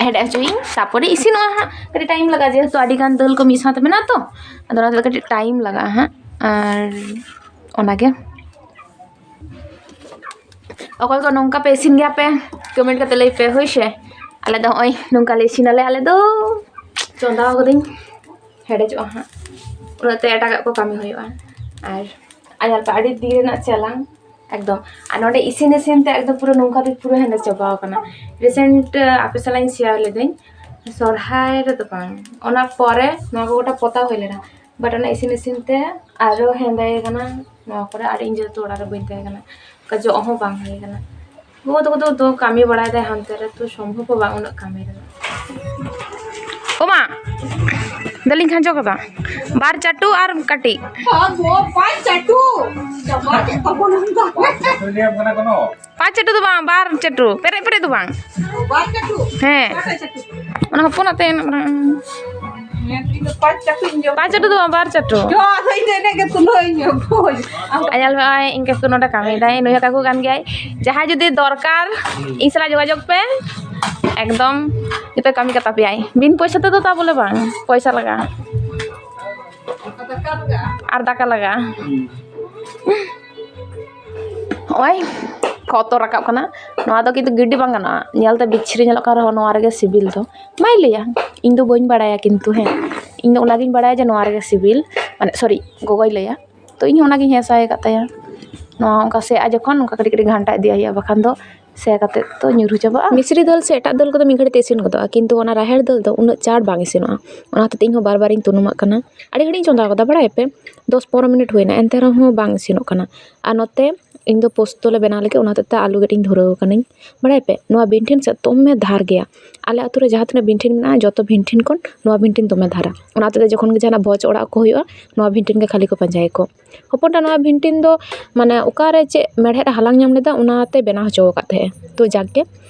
ᱦᱮᱰᱮᱡ ᱦᱚᱪᱚᱭᱟᱹᱧ, ᱛᱟᱨᱯᱚᱨᱮ ᱤᱥᱤᱱᱚᱜᱼᱟ ᱦᱟᱸᱜ᱾ ᱠᱟᱹᱴᱤᱡ ᱴᱟᱭᱤᱢ ᱞᱟᱜᱟᱜᱼᱟ, ᱡᱮᱦᱮᱛᱩ ᱟᱹᱰᱤᱜᱟᱱ ᱫᱟᱹᱞ ᱠᱚ ᱢᱤᱫ ᱥᱟᱶᱛᱮ ᱢᱮᱱᱟᱜᱼᱟ ᱛᱚ, ᱟᱫᱚ ᱚᱱᱟ ᱛᱮᱫᱚ ᱠᱟᱹᱴᱤᱡ ᱴᱟᱭᱤᱢ ᱞᱟᱜᱟᱜᱼᱟ ᱦᱟᱸᱜ᱾ ᱟᱨ ᱚᱱᱟᱜᱮ ᱚᱠᱚᱭ ᱠᱚ ᱱᱚᱝᱠᱟ ᱯᱮ ᱤᱥᱤᱱ ᱜᱮᱭᱟ ᱯᱮ, ᱠᱚᱢᱮᱱᱴ ᱠᱟᱛᱮ ᱞᱟᱹᱭ ᱯᱮ, ᱦᱳᱭ ᱥᱮ᱾ ᱟᱞᱮ ᱫᱚ ᱱᱚᱜᱼᱚᱭ ᱱᱚᱝᱠᱟ ᱞᱮ ᱤᱥᱤᱱᱟᱞᱮ, ᱟᱞᱮ ᱫᱚ᱾ ᱪᱚᱸᱫᱟ ᱠᱟᱹᱫᱟᱹᱧ, ᱦᱮᱰᱮᱡᱚᱜᱼᱟ ᱦᱟᱸᱜ, ᱩᱱᱟᱹᱜ ᱛᱮ ᱮᱴᱟᱜᱟᱜ ᱠᱚ ᱠᱟᱹᱢᱤ ᱦᱩᱭᱩᱜᱼᱟ᱾ ᱟᱨ ᱟᱨ ᱧᱮᱞ ᱯᱮ, ᱟᱹᱰᱤ ᱫᱤᱱ ᱨᱮᱱᱟᱜ ᱪᱮᱞᱟᱝ ᱮᱠᱫᱚᱢ᱾ ᱟᱨ ᱱᱚᱰᱮ ᱤᱥᱤᱱ ᱤᱥᱤᱱ ᱛᱮ ᱮᱠᱫᱚᱢ ᱯᱩᱨᱟᱹ ᱱᱚᱝᱠᱟ ᱛᱮ ᱯᱩᱨᱟᱹ ᱦᱮᱸᱫᱮ ᱪᱟᱵᱟᱣ ᱠᱟᱱᱟ᱾ ᱨᱤᱥᱮᱱᱴ ᱟᱯᱮ ᱥᱟᱞᱟᱜ ᱤᱧ ᱥᱮᱭᱟᱨ ᱞᱤᱫᱟᱹᱧ, ᱥᱚᱨᱦᱟᱭ ᱨᱮᱫᱚ ᱵᱟᱝ, ᱚᱱᱟ ᱯᱚᱨᱮ ᱱᱚᱣᱟ ᱠᱚ ᱜᱚᱴᱟ ᱯᱚᱛᱟᱣ ᱦᱩᱭ ᱞᱮᱱᱟ, but ᱚᱱᱟ ᱤᱥᱤᱱ ᱤᱥᱤᱱ ᱛᱮ ᱟᱨᱚ ᱦᱮᱸᱫᱮ ᱠᱟᱱᱟ ᱱᱚᱣᱟ ᱠᱚᱨᱮ᱾ ᱟᱨ ᱤᱧ ᱡᱮᱦᱮᱛᱩ ᱚᱲᱟᱜ ᱨᱮ ᱵᱟᱹᱧ ᱛᱟᱦᱮᱸ ᱠᱟᱱᱟ, ᱚᱱᱠᱟ ᱡᱚᱜ ᱦᱚᱸ ᱵᱟᱝ ᱦᱩᱭ ᱠᱟᱱᱟ᱾ ᱜᱚᱜᱚ ᱛᱟᱠᱚ ᱫᱚ, ᱫᱚ ᱠᱟᱹᱢᱤ ᱵᱟᱲᱟᱭ ᱫᱟᱭ ᱦᱟᱱᱛᱮ ᱨᱮ, ᱛᱚ ᱥᱚᱢᱵᱷᱚᱵ ᱦᱚᱸ ᱵᱟᱝ ᱩᱱᱟᱹᱜ ᱠᱟᱹᱢᱤ ᱨᱮ᱾ ᱳ ᱢᱟ, ᱫᱟᱹᱞᱤᱧ ᱠᱷᱟᱸᱡᱚ ᱠᱟᱫᱟ, ᱵᱟᱨ ᱪᱟᱹᱴᱩ ᱟᱨ ᱠᱟᱹᱴᱤᱡ᱾ ᱟᱨ ᱜᱚ ᱯᱟᱸᱪ ᱪᱟᱹᱴᱩ᱾ ᱪᱟᱵᱟ ᱠᱮᱫ ᱛᱟᱵᱚᱱᱟᱢ ᱫᱟ᱾ ᱯᱟᱸᱪ ᱪᱟᱹᱴᱩ ᱫᱚ ᱵᱟᱝ, ᱵᱟᱨ ᱪᱟᱹᱴᱩ, ᱯᱮᱨᱮᱡ ᱯᱮᱨᱮᱡ ᱫᱚ ᱵᱟᱝ᱾ ᱵᱟᱨ ᱪᱟᱹᱴᱩ? ᱦᱮᱸ᱾ ᱚᱠᱟᱴᱟᱜ ᱪᱟᱹᱴᱩ? ᱚᱱᱟ ᱦᱚᱯᱚᱱᱟᱜ ᱛᱮ ᱦᱮᱱᱟᱜ ᱵᱚᱱᱟ᱾ ᱦᱮᱸ, ᱤᱧ ᱫᱚ ᱯᱟᱸᱪ ᱪᱟᱹᱴᱩᱧ ᱡᱚᱢ᱾ ᱯᱟᱸᱪ ᱪᱟᱹᱴᱩ ᱫᱚ ᱵᱟᱝ, ᱵᱟᱨ ᱪᱟᱹᱴᱩ᱾ ᱡᱚ, ᱟᱫᱚ ᱤᱧ ᱫᱚ ᱮᱱᱮᱡ ᱜᱮ ᱛᱩᱞᱟᱹᱣ ᱤᱧ ᱡᱚᱢ᱾ ᱟᱨ ᱧᱮᱞ ᱢᱮ, ᱱᱚᱜᱼᱚᱭ ᱤᱧ ᱠᱟᱠᱩ ᱱᱚᱰᱮ ᱠᱟᱹᱢᱤᱭᱮᱫᱟᱭ, ᱱᱩᱭ ᱦᱚᱸ ᱠᱟᱠᱩ ᱠᱟᱱ ᱜᱮᱭᱟᱭ᱾ ᱡᱟᱦᱟᱸᱭ ᱡᱩᱫᱤ ᱫᱚᱨᱠᱟᱨ, ᱤᱧ ᱥᱟᱞᱟᱜ ᱡᱳᱜᱟᱡᱳᱜᱽ ᱯᱮ, ᱮᱠᱫᱚᱢ ᱡᱚᱛᱚ ᱠᱟᱹᱢᱤ ᱠᱟᱛᱟ ᱯᱮᱭᱟᱭ᱾ ᱵᱤᱱ ᱯᱚᱭᱥᱟ ᱛᱮᱫᱚ ᱛᱟ ᱵᱚᱞᱮ ᱵᱟᱝ, ᱯᱚᱭᱥᱟ ᱞᱟᱜᱟᱜᱼᱟ᱾ ᱟᱨ ᱫᱟᱠᱟ ᱞᱟᱜᱟᱜᱼᱟ᱾ ᱱᱚᱜᱼᱚᱭ ᱠᱚᱛᱚ ᱨᱟᱠᱟᱵ ᱠᱟᱱᱟ᱾ ᱱᱚᱣᱟ ᱫᱚ ᱠᱤᱱᱛᱩ ᱜᱤᱰᱤ ᱵᱟᱝ ᱜᱟᱱᱚᱜᱼᱟ᱾ ᱧᱮᱞᱛᱮ ᱵᱤᱪᱷᱨᱤ ᱧᱮᱞᱚᱜ ᱠᱟᱱ ᱨᱮᱦᱚᱸ ᱱᱚᱣᱟ ᱨᱮᱜᱮ ᱥᱤᱵᱤᱞ ᱫᱚ᱾ ᱵᱟᱭ ᱞᱟᱹᱭᱟ, ᱤᱧ ᱫᱚ ᱵᱟᱹᱧ ᱵᱟᱲᱟᱭᱟ, ᱠᱤᱱᱛᱩ ᱦᱮᱸ, ᱤᱧ ᱫᱚ ᱚᱱᱟᱜᱤᱧ ᱵᱟᱲᱟᱭᱟ ᱡᱮ ᱱᱚᱣᱟ ᱨᱮᱜᱮ ᱥᱤᱵᱤᱞ, ᱢᱟᱱᱮ ᱥᱚᱨᱤ, ᱜᱚᱜᱚᱭ ᱞᱟᱹᱭᱟ᱾ ᱛᱚ ᱤᱧ ᱦᱚᱸ ᱚᱱᱟᱜᱤᱧ ᱦᱮᱸᱥᱟᱭ ᱟᱠᱟᱫ ᱛᱟᱭᱟ᱾ ᱱᱚᱣᱟ ᱚᱱᱠᱟ ᱥᱮᱭᱟᱜᱼᱟ ᱡᱚᱠᱷᱚᱱ, ᱚᱱᱠᱟ ᱠᱟᱹᱴᱤᱡ ᱠᱟᱹᱴᱤᱡ ᱜᱷᱟᱱᱴᱟ ᱤᱫᱤᱭᱟᱜ ᱦᱩᱭᱩᱜᱼᱟ, ᱵᱟᱠᱷᱟᱱ ᱫᱚ ᱥᱮᱭᱟ ᱠᱟᱛᱮ ᱛᱚ ᱧᱩᱨᱦᱩ ᱪᱟᱵᱟᱜᱼᱟ᱾ ᱢᱤᱥᱨᱤ ᱫᱟᱹᱞ ᱥᱮ ᱮᱴᱟᱜ ᱫᱟᱹᱞ ᱠᱚᱫᱚ ᱢᱤᱫ ᱜᱷᱟᱹᱲᱤᱡ ᱛᱮ ᱤᱥᱤᱱ ᱜᱚᱫᱚᱜᱼᱟ, ᱠᱤᱱᱛᱩ ᱚᱱᱟ ᱨᱟᱦᱮᱲ ᱫᱟᱹᱞ ᱫᱚ ᱩᱱᱟᱹᱜ ᱪᱟᱲ ᱵᱟᱝ ᱤᱥᱤᱱᱚᱜᱼᱟ᱾ ᱚᱱᱟ ᱦᱚᱛᱮᱡ ᱛᱮ ᱤᱧ ᱦᱚᱸ ᱵᱟᱨ ᱵᱟᱨᱤᱧ ᱛᱩᱱᱩᱢᱟᱜ ᱠᱟᱱᱟ᱾ ᱟᱹᱰᱤ ᱜᱷᱟᱹᱲᱤᱡ ᱤᱧ ᱪᱚᱸᱫᱟ ᱠᱟᱫᱟ, ᱵᱟᱲᱟᱭᱟᱯᱮ, ᱫᱚᱥ ᱯᱚᱱᱨᱚ ᱢᱤᱱᱤᱴ ᱦᱩᱭᱱᱟ, ᱮᱱᱛᱮ ᱨᱮᱦᱚᱸ ᱵᱟᱝ ᱤᱥᱤᱱᱚᱜ ᱠᱟᱱᱟ᱾ ᱟᱨ ᱱᱚᱛᱮ ᱤᱧ ᱫᱚ ᱯᱳᱥᱛᱳ ᱞᱮ ᱵᱮᱱᱟᱣ ᱞᱟᱹᱜᱤᱫ, ᱚᱱᱟ ᱦᱚᱛᱮᱡ ᱛᱮ ᱟᱹᱞᱩ ᱜᱮᱫ ᱤᱧ ᱫᱷᱩᱨᱟᱹᱣ ᱟᱠᱟᱱᱟᱹᱧ᱾ ᱵᱟᱲᱟᱭᱟᱯᱮ, ᱱᱚᱣᱟ ᱵᱷᱤᱱᱴᱤᱱ ᱥᱮ ᱫᱚᱢᱮ ᱫᱷᱟᱨ ᱜᱮᱭᱟ᱾ ᱟᱞᱮ ᱟᱹᱛᱩ ᱨᱮ ᱡᱟᱦᱟᱸ ᱛᱤᱱᱟᱹᱜ ᱵᱷᱤᱱᱴᱤᱱ ᱢᱮᱱᱟᱜᱼᱟ, ᱡᱚᱛᱚ ᱵᱷᱤᱱᱴᱤᱱ ᱠᱷᱚᱱ ᱱᱚᱣᱟ ᱵᱷᱤᱱᱴᱤᱱ ᱫᱚᱢᱮ ᱫᱷᱟᱨᱟ᱾ ᱚᱱᱟ ᱦᱚᱛᱮᱡ ᱛᱮ ᱡᱚᱠᱷᱚᱱ ᱜᱮ ᱡᱟᱦᱟᱱᱟᱜ ᱵᱷᱚᱡᱽ ᱚᱲᱟᱜ ᱠᱚ ᱦᱩᱭᱩᱜᱼᱟ, ᱱᱚᱣᱟ ᱵᱷᱤᱱᱴᱤᱱ ᱜᱮ ᱠᱷᱟᱹᱞᱤ ᱠᱚ ᱯᱟᱸᱡᱟᱭᱟᱠᱚ᱾ ᱦᱚᱯᱚᱱᱴᱟ ᱱᱚᱣᱟ ᱵᱷᱤᱱᱴᱤᱱ ᱫᱚ ᱢᱟᱱᱮ ᱚᱠᱟᱨᱮ ᱪᱮᱫ ᱢᱮᱲᱦᱮᱫ ᱮ ᱦᱟᱞᱟᱝ ᱧᱟᱢ ᱞᱮᱫᱟ, ᱚᱱᱟᱛᱮ ᱵᱮᱱᱟᱣ ᱦᱚᱪᱚ ᱟᱠᱟᱫ ᱛᱟᱦᱮᱸᱜᱼᱟ᱾ ᱛᱚ ᱡᱟᱠ ᱜᱮ,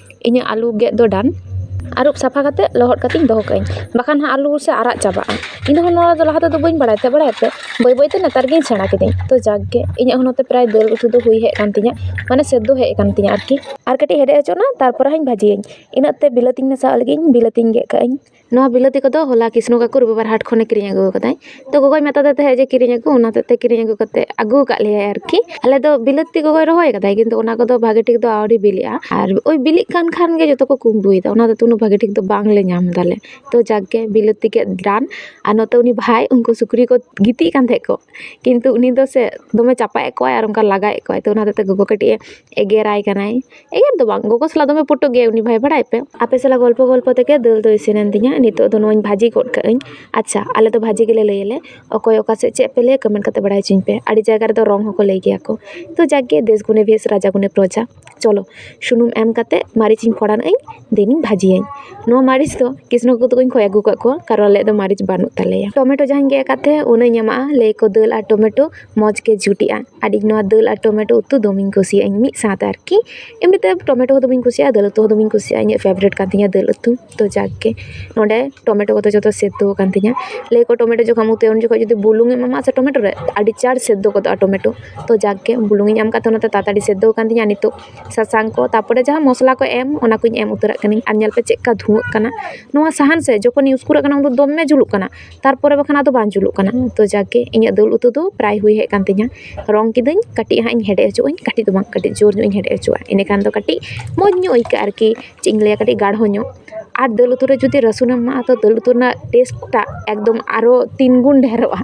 ᱤᱧᱟᱹᱜ ᱟᱹᱞᱩ ᱜᱮᱫ ᱫᱚ ᱰᱟᱱ᱾ ᱟᱹᱨᱩᱵ ᱥᱟᱯᱷᱟ ᱠᱟᱛᱮ ᱞᱚᱦᱚᱫ ᱠᱟᱛᱮᱧ ᱫᱚᱦᱚ ᱠᱟᱜᱼᱟᱹᱧ, ᱵᱟᱠᱷᱟᱱ ᱦᱟᱸᱜ ᱟᱹᱞᱩ ᱥᱮ ᱟᱨᱟᱜ ᱪᱟᱵᱟᱜᱼᱟ᱾ ᱤᱧ ᱦᱚᱸ ᱱᱚᱣᱟ ᱫᱚ ᱞᱟᱦᱟ ᱛᱮᱫᱚ ᱵᱟᱹᱧ ᱵᱟᱲᱟᱭ ᱛᱟᱦᱮᱸᱫ, ᱵᱟᱲᱟᱭᱟᱯᱮ, ᱵᱟᱹᱭ ᱵᱟᱹᱭ ᱛᱮ ᱱᱮᱛᱟᱨ ᱜᱤᱧ ᱥᱮᱬᱟ ᱠᱤᱫᱟᱹᱧ᱾ ᱛᱚ ᱡᱟᱠ ᱜᱮ, ᱤᱧᱟᱹᱜ ᱦᱚᱸ ᱱᱚᱛᱮ ᱯᱨᱟᱭ ᱫᱟᱹᱞ ᱩᱛᱩ ᱫᱚ ᱦᱩᱭ ᱦᱮᱡ ᱠᱟᱱ ᱛᱤᱧᱟᱹ, ᱢᱟᱱᱮ ᱥᱮᱫᱽᱫᱚ ᱦᱮᱡ ᱠᱟᱱ ᱛᱤᱧᱟᱹ ᱟᱨᱠᱤ᱾ ᱟᱨ ᱠᱟᱹᱴᱤᱡ ᱦᱮᱰᱮᱡ ᱦᱚᱪᱚᱜ ᱱᱟ, ᱛᱟᱨᱯᱚᱨᱮ ᱦᱟᱸᱜ ᱤᱧ ᱵᱷᱟᱹᱡᱤᱭᱟᱹᱧ᱾ ᱤᱱᱟᱹᱜ ᱛᱮ ᱵᱤᱞᱟᱹᱛᱤᱧ ᱢᱮᱥᱟᱣᱟᱜ ᱞᱟᱹᱜᱤᱫ ᱤᱧ ᱵᱤᱞᱟᱹᱛᱤᱧ ᱜᱮᱫ ᱠᱟᱜᱼᱟᱹᱧ᱾ ᱱᱚᱣᱟ ᱵᱤᱞᱟᱹᱛᱤ ᱠᱚᱫᱚ ᱦᱚᱞᱟ ᱠᱤᱥᱱᱩ ᱠᱟᱠᱩ ᱨᱚᱵᱤᱵᱟᱨ ᱦᱟᱴ ᱠᱷᱚᱱᱮ ᱠᱤᱨᱤᱧ ᱟᱹᱜᱩ ᱟᱠᱟᱫᱟᱭ᱾ ᱛᱚ ᱜᱚᱜᱚᱭ ᱢᱮᱛᱟᱫᱮ ᱛᱟᱦᱮᱸᱫ ᱡᱮ ᱠᱤᱨᱤᱧ ᱟᱹᱜᱩ, ᱚᱱᱟ ᱦᱚᱛᱮᱡ ᱛᱮ ᱠᱤᱨᱤᱧ ᱟᱹᱜᱩ ᱠᱟᱛᱮ ᱟᱹᱜᱩ ᱟᱠᱟᱫ ᱞᱮᱭᱟᱭ ᱟᱨᱠᱤ᱾ ᱟᱞᱮ ᱫᱚ ᱵᱤᱞᱟᱹᱛᱤ ᱜᱚᱜᱚᱭ ᱨᱚᱦᱚᱭ ᱟᱠᱟᱫᱟᱭ, ᱠᱤᱱᱛᱩ ᱚᱱᱟ ᱠᱚᱫᱚ ᱵᱷᱟᱜᱮ ᱴᱷᱤᱠ ᱫᱚ ᱟᱹᱣᱨᱤ ᱵᱤᱞᱤᱜᱼᱟ᱾ ᱟᱨ ᱳᱭ ᱵᱤᱞᱤᱜ ᱠᱟᱱ ᱠᱷᱟᱱ ᱜᱮ ᱡᱚᱛᱚ ᱠᱚ ᱠᱩᱢᱵᱽᱲᱩᱭᱮᱫᱟ, ᱚᱱᱟ ᱫᱚ ᱩᱱᱟᱹᱜ ᱵᱷᱟᱜᱮ ᱴᱷᱤᱠ ᱫᱚ ᱵᱟᱝ ᱞᱮ ᱧᱟᱢ ᱮᱫᱟᱞᱮ᱾ ᱛᱚ ᱡᱟᱠ ᱜᱮ, ᱵᱤᱞᱟᱹᱛᱤ ᱜᱮᱫ ᱰᱟᱱ᱾ ᱟᱨ ᱱᱚᱛᱮ ᱩᱱᱤ ᱵᱷᱟᱭ, ᱩᱱᱠᱩ ᱥᱩᱠᱨᱤ ᱠᱚ ᱜᱤᱛᱤᱡ ᱠᱟᱱ ᱛᱟᱦᱮᱸᱫ ᱠᱚ, ᱠᱤᱱᱛᱩ ᱩᱱᱤ ᱫᱚ ᱥᱮ ᱫᱚᱢᱮ ᱪᱟᱯᱟᱫ ᱮᱫ ᱠᱚᱣᱟᱭ ᱟᱨ ᱚᱱᱠᱟ ᱞᱟᱜᱟᱭᱮᱫ ᱠᱚᱣᱟᱭ᱾ ᱛᱚ ᱚᱱᱟ ᱦᱚᱛᱮᱡ ᱛᱮ ᱜᱚᱜᱚ ᱠᱟᱹᱴᱤᱡ ᱮ ᱮᱜᱮᱨᱟᱭ ᱠᱟᱱᱟᱭ᱾ ᱮᱜᱮᱨ ᱫᱚ ᱵᱟᱝ, ᱜᱚᱜᱚ ᱥᱟᱞᱟᱜ ᱫᱚᱢᱮ ᱯᱚᱴᱚᱜ ᱜᱮᱭᱟᱭ ᱩᱱᱤ ᱵᱷᱟᱭ, ᱵᱟᱲᱟᱭ ᱯᱮ᱾ ᱟᱯᱮ ᱥᱟᱞᱟᱜ ᱜᱚᱞᱯᱚ ᱜᱚᱞᱯᱚ ᱛᱮᱜᱮ ᱫᱟᱹᱞ ᱫᱚ ᱤᱥᱤᱱᱮᱱ ᱛᱤᱧᱟ᱾ ᱱᱤᱛᱚᱜ ᱫᱚ ᱱᱚᱣᱟᱧ ᱵᱷᱟᱹᱡᱤ ᱜᱚᱫ ᱠᱟᱜ ᱟᱹᱧ᱾ ᱟᱪᱪᱷᱟ, ᱟᱞᱮ ᱫᱚ ᱵᱷᱟᱹᱡᱤ ᱜᱮᱞᱮ ᱞᱟᱹᱭ ᱟᱞᱮ, ᱚᱠᱚᱭ ᱚᱠᱟ ᱥᱮᱫ ᱪᱮᱫ ᱯᱮ ᱞᱟᱹᱭᱟ, ᱠᱚᱢᱮᱱᱴ ᱠᱟᱛᱮ ᱵᱟᱲᱟᱭ ᱦᱚᱪᱚᱧ ᱯᱮ᱾ ᱟᱹᱰᱤ ᱡᱟᱭᱜᱟ ᱨᱮᱫᱚ ᱨᱚᱝ ᱦᱚᱸᱠᱚ ᱞᱟᱹᱭ ᱜᱮᱭᱟ ᱠᱚ᱾ ᱛᱚ ᱡᱟᱠ ᱜᱮ, ᱫᱮᱥ ᱜᱩᱱᱮ ᱵᱷᱮᱥ, ᱨᱟᱡᱟ ᱜᱩᱱᱮ ᱯᱨᱚᱡᱟ᱾ ᱪᱚᱞᱚ, ᱥᱩᱱᱩᱢ ᱮᱢ ᱠᱟᱛᱮ ᱢᱟᱹᱨᱤᱪ ᱤᱧ ᱯᱷᱚᱲᱟᱱ ᱟᱹᱧ, then ᱤᱧ ᱵᱷᱟᱹᱡᱤᱭᱟᱹᱧ᱾ ᱱᱚᱣᱟ ᱢᱟᱹᱨᱤᱪ ᱫᱚ ᱠᱤᱥᱱᱚ ᱠᱟᱠᱩ ᱛᱟᱠᱚᱧ ᱠᱷᱚᱭ ᱟᱹᱜᱩ ᱠᱟᱜ ᱠᱚᱣᱟ, ᱠᱟᱨᱚᱱ ᱟᱞᱮᱭᱟᱜ ᱫᱚ ᱢᱟᱹᱨᱤᱪ ᱵᱟᱹᱱᱩᱜ ᱛᱟᱞᱮᱭᱟ᱾ ᱴᱚᱢᱮᱴᱳ ᱡᱟᱦᱟᱸᱧ ᱜᱮᱫ ᱟᱠᱟᱫ ᱛᱟᱦᱮᱸ, ᱚᱱᱟᱧ ᱮᱢᱟᱜᱼᱟ᱾ ᱞᱟᱹᱭ ᱟᱠᱚ ᱫᱟᱹᱞ ᱟᱨ ᱴᱚᱢᱮᱴᱳ ᱢᱚᱡᱽ ᱜᱮ ᱡᱩᱴᱤᱜᱼᱟ᱾ ᱟᱨ ᱤᱧ ᱱᱚᱣᱟ ᱫᱟᱹᱞ ᱟᱨ ᱴᱚᱢᱮᱴᱳ ᱩᱛᱩ ᱫᱚᱢᱮᱧ ᱠᱩᱥᱤᱭᱟᱜᱼᱟᱹᱧ, ᱢᱤᱫ ᱥᱟᱶᱛᱮ ᱟᱨᱠᱤ᱾ ᱮᱢᱱᱤᱛᱮ ᱴᱚᱢᱮᱴᱳ ᱦᱚᱸ ᱫᱚᱢᱮᱧ ᱠᱩᱥᱤᱭᱟᱜᱼᱟ, ᱫᱟᱹᱞ ᱩᱛᱩ ᱦᱚᱸ ᱫᱚᱢᱮᱧ ᱠᱩᱥᱤᱭᱟᱜᱼᱟ, ᱤᱧᱟᱹᱜ favourite ᱠᱟᱱ ᱛᱤᱧᱟ ᱫᱟᱹᱞ ᱩᱛᱩ᱾ ᱛᱚ ᱡᱟᱠ ᱜᱮ, ᱱᱚᱰᱮ ᱴᱚᱢᱮᱴᱳ ᱠᱚᱫᱚ ᱡᱚᱛᱚ ᱥᱮᱫᱽᱫᱚ ᱟᱠᱟᱱ ᱛᱤᱧᱟ᱾ ᱞᱟᱹᱭ ᱟᱠᱚ ᱴᱚᱢᱮᱴᱳ ᱡᱚᱠᱷᱚᱱ ᱩᱛᱩᱭᱟ, ᱩᱱ ᱡᱚᱠᱷᱚᱱ ᱡᱩᱫᱤ ᱵᱩᱞᱩᱝ ᱮᱢ ᱮᱢᱟᱜᱼᱟ ᱥᱮ ᱴᱚᱢᱮᱴᱳ ᱨᱮ, ᱟᱹᱰᱤ ᱪᱟᱲ ᱥᱮᱫᱽᱫᱚ ᱜᱚᱫᱚᱜᱼᱟ ᱴᱚᱢᱮᱴᱳ᱾ ᱛᱚ ᱡᱟᱠ ᱜᱮ, ᱵᱩᱞᱩᱝ ᱤᱧ ᱮᱢ ᱠᱟᱜ ᱛᱮ ᱚᱱᱟᱛᱮ ᱛᱟᱲᱟᱛᱟᱲᱤ ᱥᱮᱫᱽᱫᱚ ᱟᱠᱟᱱ ᱛᱤᱧᱟ᱾ ᱟᱨ ᱱᱤᱛᱚᱜ ᱥᱟᱥᱟᱝ ᱠᱚ, ᱛᱟᱨᱯᱚᱨᱮ ᱡᱟᱦᱟᱸ ᱢᱚᱥᱞᱟ ᱠᱚ ᱮᱢ, ᱚᱱᱟ ᱠᱚᱧ ᱮᱢ ᱩᱛᱟᱹᱨᱟᱜ ᱠᱟᱹᱱᱟᱹᱧ᱾ ᱟᱨ ᱧᱮᱞ ᱯᱮ, ᱪᱮᱫᱠᱟ ᱫᱷᱩᱣᱟᱹᱜ ᱠᱟᱱᱟ᱾ ᱱᱚᱣᱟ ᱥᱟᱦᱟᱱ ᱥᱮ ᱡᱚᱠᱷᱚᱱᱤᱧ ᱩᱥᱠᱩᱨᱟᱜ ᱠᱟᱱᱟ, ᱩᱱ ᱫᱚ ᱫᱚᱢᱮ ᱡᱩᱞᱩᱜ ᱠᱟᱱᱟ, ᱛᱟᱨᱯᱚᱨᱮ ᱵᱟᱠᱷᱟᱱ ᱟᱫᱚ ᱵᱟᱝ ᱡᱩᱞᱩᱜ ᱠᱟᱱᱟ᱾ ᱛᱚ ᱡᱟᱠ ᱜᱮ, ᱤᱧᱟᱹᱜ ᱫᱟᱹᱞ ᱩᱛᱩ ᱫᱚ ᱯᱨᱟᱭ ᱦᱩᱭ ᱦᱮᱡ ᱠᱟᱱ ᱛᱤᱧᱟ᱾ ᱨᱚᱝ ᱠᱤᱫᱟᱹᱧ, ᱠᱟᱹᱴᱤᱡ ᱦᱟᱸᱜ ᱤᱧ ᱦᱮᱰᱮᱡ ᱦᱚᱪᱚᱣᱟᱜ ᱟᱹᱧ, ᱠᱟᱹᱴᱤᱡ ᱫᱚ ᱵᱟᱝ, ᱠᱟᱹᱴᱤᱡ ᱡᱳᱨ ᱧᱚᱜ ᱤᱧ ᱦᱮᱰᱮᱡ ᱦᱚᱪᱚᱣᱟᱜᱼᱟ, ᱤᱱᱟᱹᱠᱷᱟᱱ ᱫᱚ ᱠᱟᱹᱴᱤᱡ ᱢᱚᱡᱽ ᱧᱚᱜ ᱟᱹᱭᱠᱟᱹᱜᱼᱟ ᱟᱨᱠᱤ, ᱪᱮᱫ ᱤᱧ ᱞᱟᱹᱭᱟ, ᱠᱟᱹᱴᱤᱡ ᱜᱟᱲᱦᱚ ᱧᱚᱜ᱾ ᱟᱨ ᱫᱟᱹᱞ ᱩᱛᱩ ᱨᱮ ᱡᱩᱫᱤ ᱨᱟᱹᱥᱩᱱᱮᱢ ᱮᱢᱟᱜᱼᱟ, ᱛᱚ ᱫᱟᱹᱞ ᱩᱛᱩ ᱨᱮᱱᱟᱜ ᱴᱮᱥᱴ ᱴᱟ ᱮᱠᱫᱚᱢ ᱟᱨᱚ ᱛᱤᱱ ᱜᱩᱱ ᱰᱷᱮᱨᱚᱜᱼᱟ᱾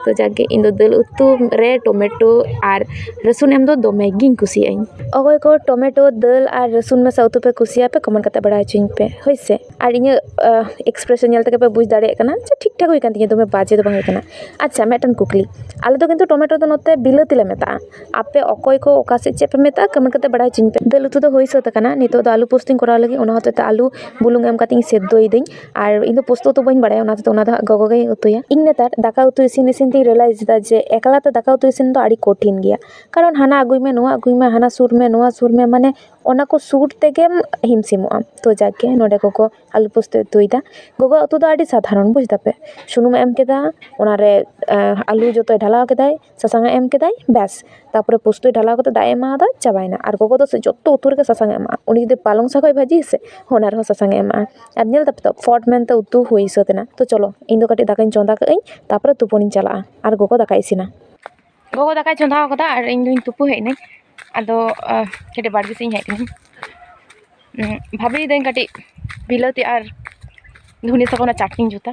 ᱛᱚ ᱡᱟᱠ ᱜᱮ, ᱤᱧ ᱫᱚ ᱫᱟᱹᱞ ᱩᱛᱩ ᱨᱮ ᱴᱚᱢᱮᱴᱳ ᱟᱨ ᱨᱟᱹᱥᱩᱱ ᱮᱢ ᱫᱚ ᱫᱚᱢᱮ ᱜᱤᱧ ᱠᱩᱥᱤᱭᱟᱜ ᱟᱹᱧ᱾ ᱚᱠᱚᱭ ᱠᱚ ᱴᱚᱢᱮᱴᱳ, ᱫᱟᱹᱞ ᱟᱨ ᱨᱟᱹᱥᱩᱱ ᱢᱮᱥᱟ ᱩᱛᱩ ᱯᱮ ᱠᱩᱥᱤᱭᱟᱜᱼᱟ ᱯᱮ, ᱠᱚᱢᱮᱱᱴ ᱠᱟᱛᱮ ᱵᱟᱲᱟᱭ ᱦᱚᱪᱚᱧ ᱯᱮ, ᱦᱳᱭ ᱥᱮ᱾ ᱟᱨ ᱤᱧᱟᱹᱜ ᱮᱠᱥᱯᱨᱮᱥᱚᱱ ᱧᱮᱞ ᱛᱮᱜᱮ ᱯᱮ ᱵᱩᱡᱽ ᱫᱟᱲᱮᱭᱟᱜ ᱠᱟᱱᱟ ᱡᱮ ᱴᱷᱤᱠ ᱴᱷᱟᱠ ᱦᱩᱭ ᱠᱟᱱ ᱛᱤᱧᱟ, ᱫᱚᱢᱮ ᱵᱟᱡᱮ ᱫᱚ ᱵᱟᱝ ᱦᱩᱭ ᱠᱟᱱᱟ᱾ ᱟᱪᱪᱷᱟ, ᱢᱤᱫᱴᱮᱱ ᱠᱩᱠᱞᱤ, ᱟᱞᱮ ᱫᱚ ᱠᱤᱱᱛᱩ ᱴᱚᱢᱮᱴᱳ ᱫᱚ ᱱᱚᱛᱮ ᱵᱤᱞᱟᱹᱛᱤ ᱞᱮ ᱢᱮᱛᱟᱜᱼᱟ, ᱟᱯᱮ ᱚᱠᱚᱭ ᱠᱚ ᱚᱠᱟ ᱥᱮᱫ ᱪᱮᱫ ᱯᱮ ᱢᱮᱛᱟᱜᱼᱟ, ᱠᱚᱢᱮᱱᱴ ᱠᱟᱛᱮ ᱵᱟᱲᱟᱭ ᱦᱚᱪᱚᱧ ᱯᱮ᱾ ᱫᱟᱹᱞ ᱩᱛᱩ ᱫᱚ ᱦᱩᱭ ᱥᱟᱹᱛ ᱟᱠᱟᱱᱟ, ᱱᱤᱛᱚᱜ ᱫᱚ ᱟᱹᱞᱩ ᱯᱳᱥᱛᱩᱧ ᱠᱚᱨᱟᱣ ᱞᱟᱹᱜᱤᱫ, ᱚᱱᱟ ᱦᱚᱛᱮᱡ ᱛᱮ ᱟᱹᱞᱩ ᱵᱩᱞᱩᱝ ᱮᱢ ᱠᱟᱛᱮ ᱤᱧ ᱥᱮᱫᱽᱫᱳᱭᱮᱫᱟᱹᱧ᱾ ᱟᱨ ᱤᱧ ᱫᱚ ᱯᱳᱥᱛᱳ ᱩᱛᱩ ᱵᱟᱹᱧ ᱵᱟᱲᱟᱭᱟ, ᱚᱱᱟ ᱦᱚᱛᱮᱡ ᱛᱮ ᱚᱱᱟ ᱫᱚ ᱦᱟᱸᱜ ᱜᱚᱜᱚ ᱜᱮᱭ ᱩᱛᱩᱭᱟ᱾ ᱤᱧ ᱱᱮᱛᱟᱨ ᱫᱟᱠᱟ ᱩᱛᱩ ᱤᱥᱤᱱ ᱤᱥᱤᱱ ᱛᱤᱧ ᱨᱤᱭᱮᱞᱟᱭᱤᱡᱽ ᱮᱫᱟ ᱡᱮ ᱮᱠᱞᱟ ᱛᱮ ᱫᱟᱠᱟ ᱩᱛᱩ ᱤᱥᱤᱱ ᱫᱚ ᱟᱹᱰᱤ ᱠᱚᱴᱷᱤᱱ ᱜᱮᱭᱟ, ᱠᱟᱨᱚᱱ ᱦᱟᱱᱟ ᱟᱹᱜᱩᱭ ᱢᱮ, ᱱᱚᱣᱟ ᱟᱹᱜᱩᱭ ᱢᱮ, ᱦᱟᱱᱟ ᱥᱩᱨ ᱢᱮ, ᱱᱚᱣᱟ ᱥᱩᱨ ᱢᱮ, ᱢᱟᱱᱮ ᱚᱱᱟ ᱠᱚ ᱥᱩᱨ ᱛᱮᱜᱮᱢ ᱦᱤᱢᱥᱤᱢᱚᱜᱼᱟ᱾ ᱛᱚ ᱡᱟᱠ ᱜᱮ, ᱱᱚᱰᱮ ᱜᱚᱜᱚ ᱟᱹᱞᱩ ᱯᱳᱥᱛᱳᱭ ᱩᱛᱩᱭᱮᱫᱟ᱾ ᱜᱚᱜᱚᱣᱟᱜ ᱩᱛᱩ ᱫᱚ ᱟᱹᱰᱤ ᱥᱟᱫᱷᱟᱨᱚᱱ, ᱵᱩᱡᱽ ᱫᱟᱯᱮ, ᱥᱩᱱᱩᱢᱮ ᱮᱢ ᱠᱮᱫᱟ, ᱚᱱᱟᱨᱮ ᱟᱹᱞᱩ ᱡᱚᱛᱚᱭ ᱰᱷᱟᱞᱟᱣ ᱠᱮᱫᱟᱭ, ᱥᱟᱥᱟᱝ ᱮ ᱮᱢ ᱠᱮᱫᱟᱭ, ᱵᱮᱥ, ᱛᱟᱨᱯᱚᱨᱮ ᱯᱳᱥᱛᱳᱭ ᱰᱷᱟᱞᱟᱣ ᱠᱟᱛᱮ ᱫᱟᱜ ᱮ ᱮᱢᱟᱫᱟ, ᱪᱟᱵᱟᱭᱮᱱᱟ᱾ ᱟᱨ ᱜᱚᱜᱚ ᱫᱚ ᱥᱮ ᱡᱚᱛᱚ ᱩᱛᱩ ᱨᱮᱜᱮ ᱥᱟᱥᱟᱝ ᱮ ᱮᱢᱟᱜᱼᱟ, ᱩᱱᱤ ᱡᱩᱫᱤ ᱯᱟᱞᱚᱝ ᱥᱟᱠ ᱦᱚᱸᱭ ᱵᱷᱟᱹᱡᱤᱭᱟ ᱥᱮ, ᱚᱱᱟ ᱨᱮᱦᱚᱸ ᱥᱟᱥᱟᱝ ᱮ ᱮᱢᱟᱜᱼᱟ᱾ ᱟᱨ ᱧᱮᱞ ᱫᱟᱯᱮ ᱛᱚ, ᱯᱷᱚᱴ ᱢᱮᱱᱛᱮ ᱩᱛᱩ ᱦᱩᱭ ᱥᱟᱹᱛ ᱮᱱᱟ᱾ ᱛᱚ ᱪᱚᱞᱚ, ᱤᱧ ᱫᱚ ᱠᱟᱹᱴᱤᱡ ᱫᱟᱠᱟᱧ ᱪᱚᱸᱫᱟ ᱠᱟᱜ ᱟᱹᱧ, ᱛᱟᱨᱯᱚᱨᱮ ᱛᱩᱯᱩᱱᱤᱧ ᱪᱟᱞᱟᱜᱼᱟ ᱟᱨ ᱜᱚᱜᱚ ᱫᱟᱠᱟᱭ ᱤᱥᱤᱱᱟ᱾ ᱜᱚᱜᱚ ᱫᱟᱠᱟᱭ ᱪᱚᱸᱫᱟ ᱟᱠᱟᱫᱟ ᱟᱨ ᱤᱧ ᱫᱩᱧ ᱛᱩᱯᱩ ᱦᱮᱡ ᱮᱱᱟᱹᱧ᱾ ᱟᱫᱚ ᱠᱟᱹᱴᱤᱡ ᱵᱟᱲᱜᱮ ᱥᱮᱫ ᱤᱧ ᱦᱮᱡ ᱠᱟᱹᱱᱟᱹᱧ᱾ ᱵᱷᱟᱵᱽᱞᱤ ᱫᱟᱹᱧ ᱠᱟᱹᱴᱤᱡ ᱵᱤᱞᱟᱹᱛᱤ ᱟᱨ ᱫᱷᱩᱱᱤᱭᱟᱹ ᱥᱟᱠᱟᱢ ᱨᱮᱱᱟᱜ ᱪᱟᱴᱱᱤᱧ ᱡᱩᱛᱟ,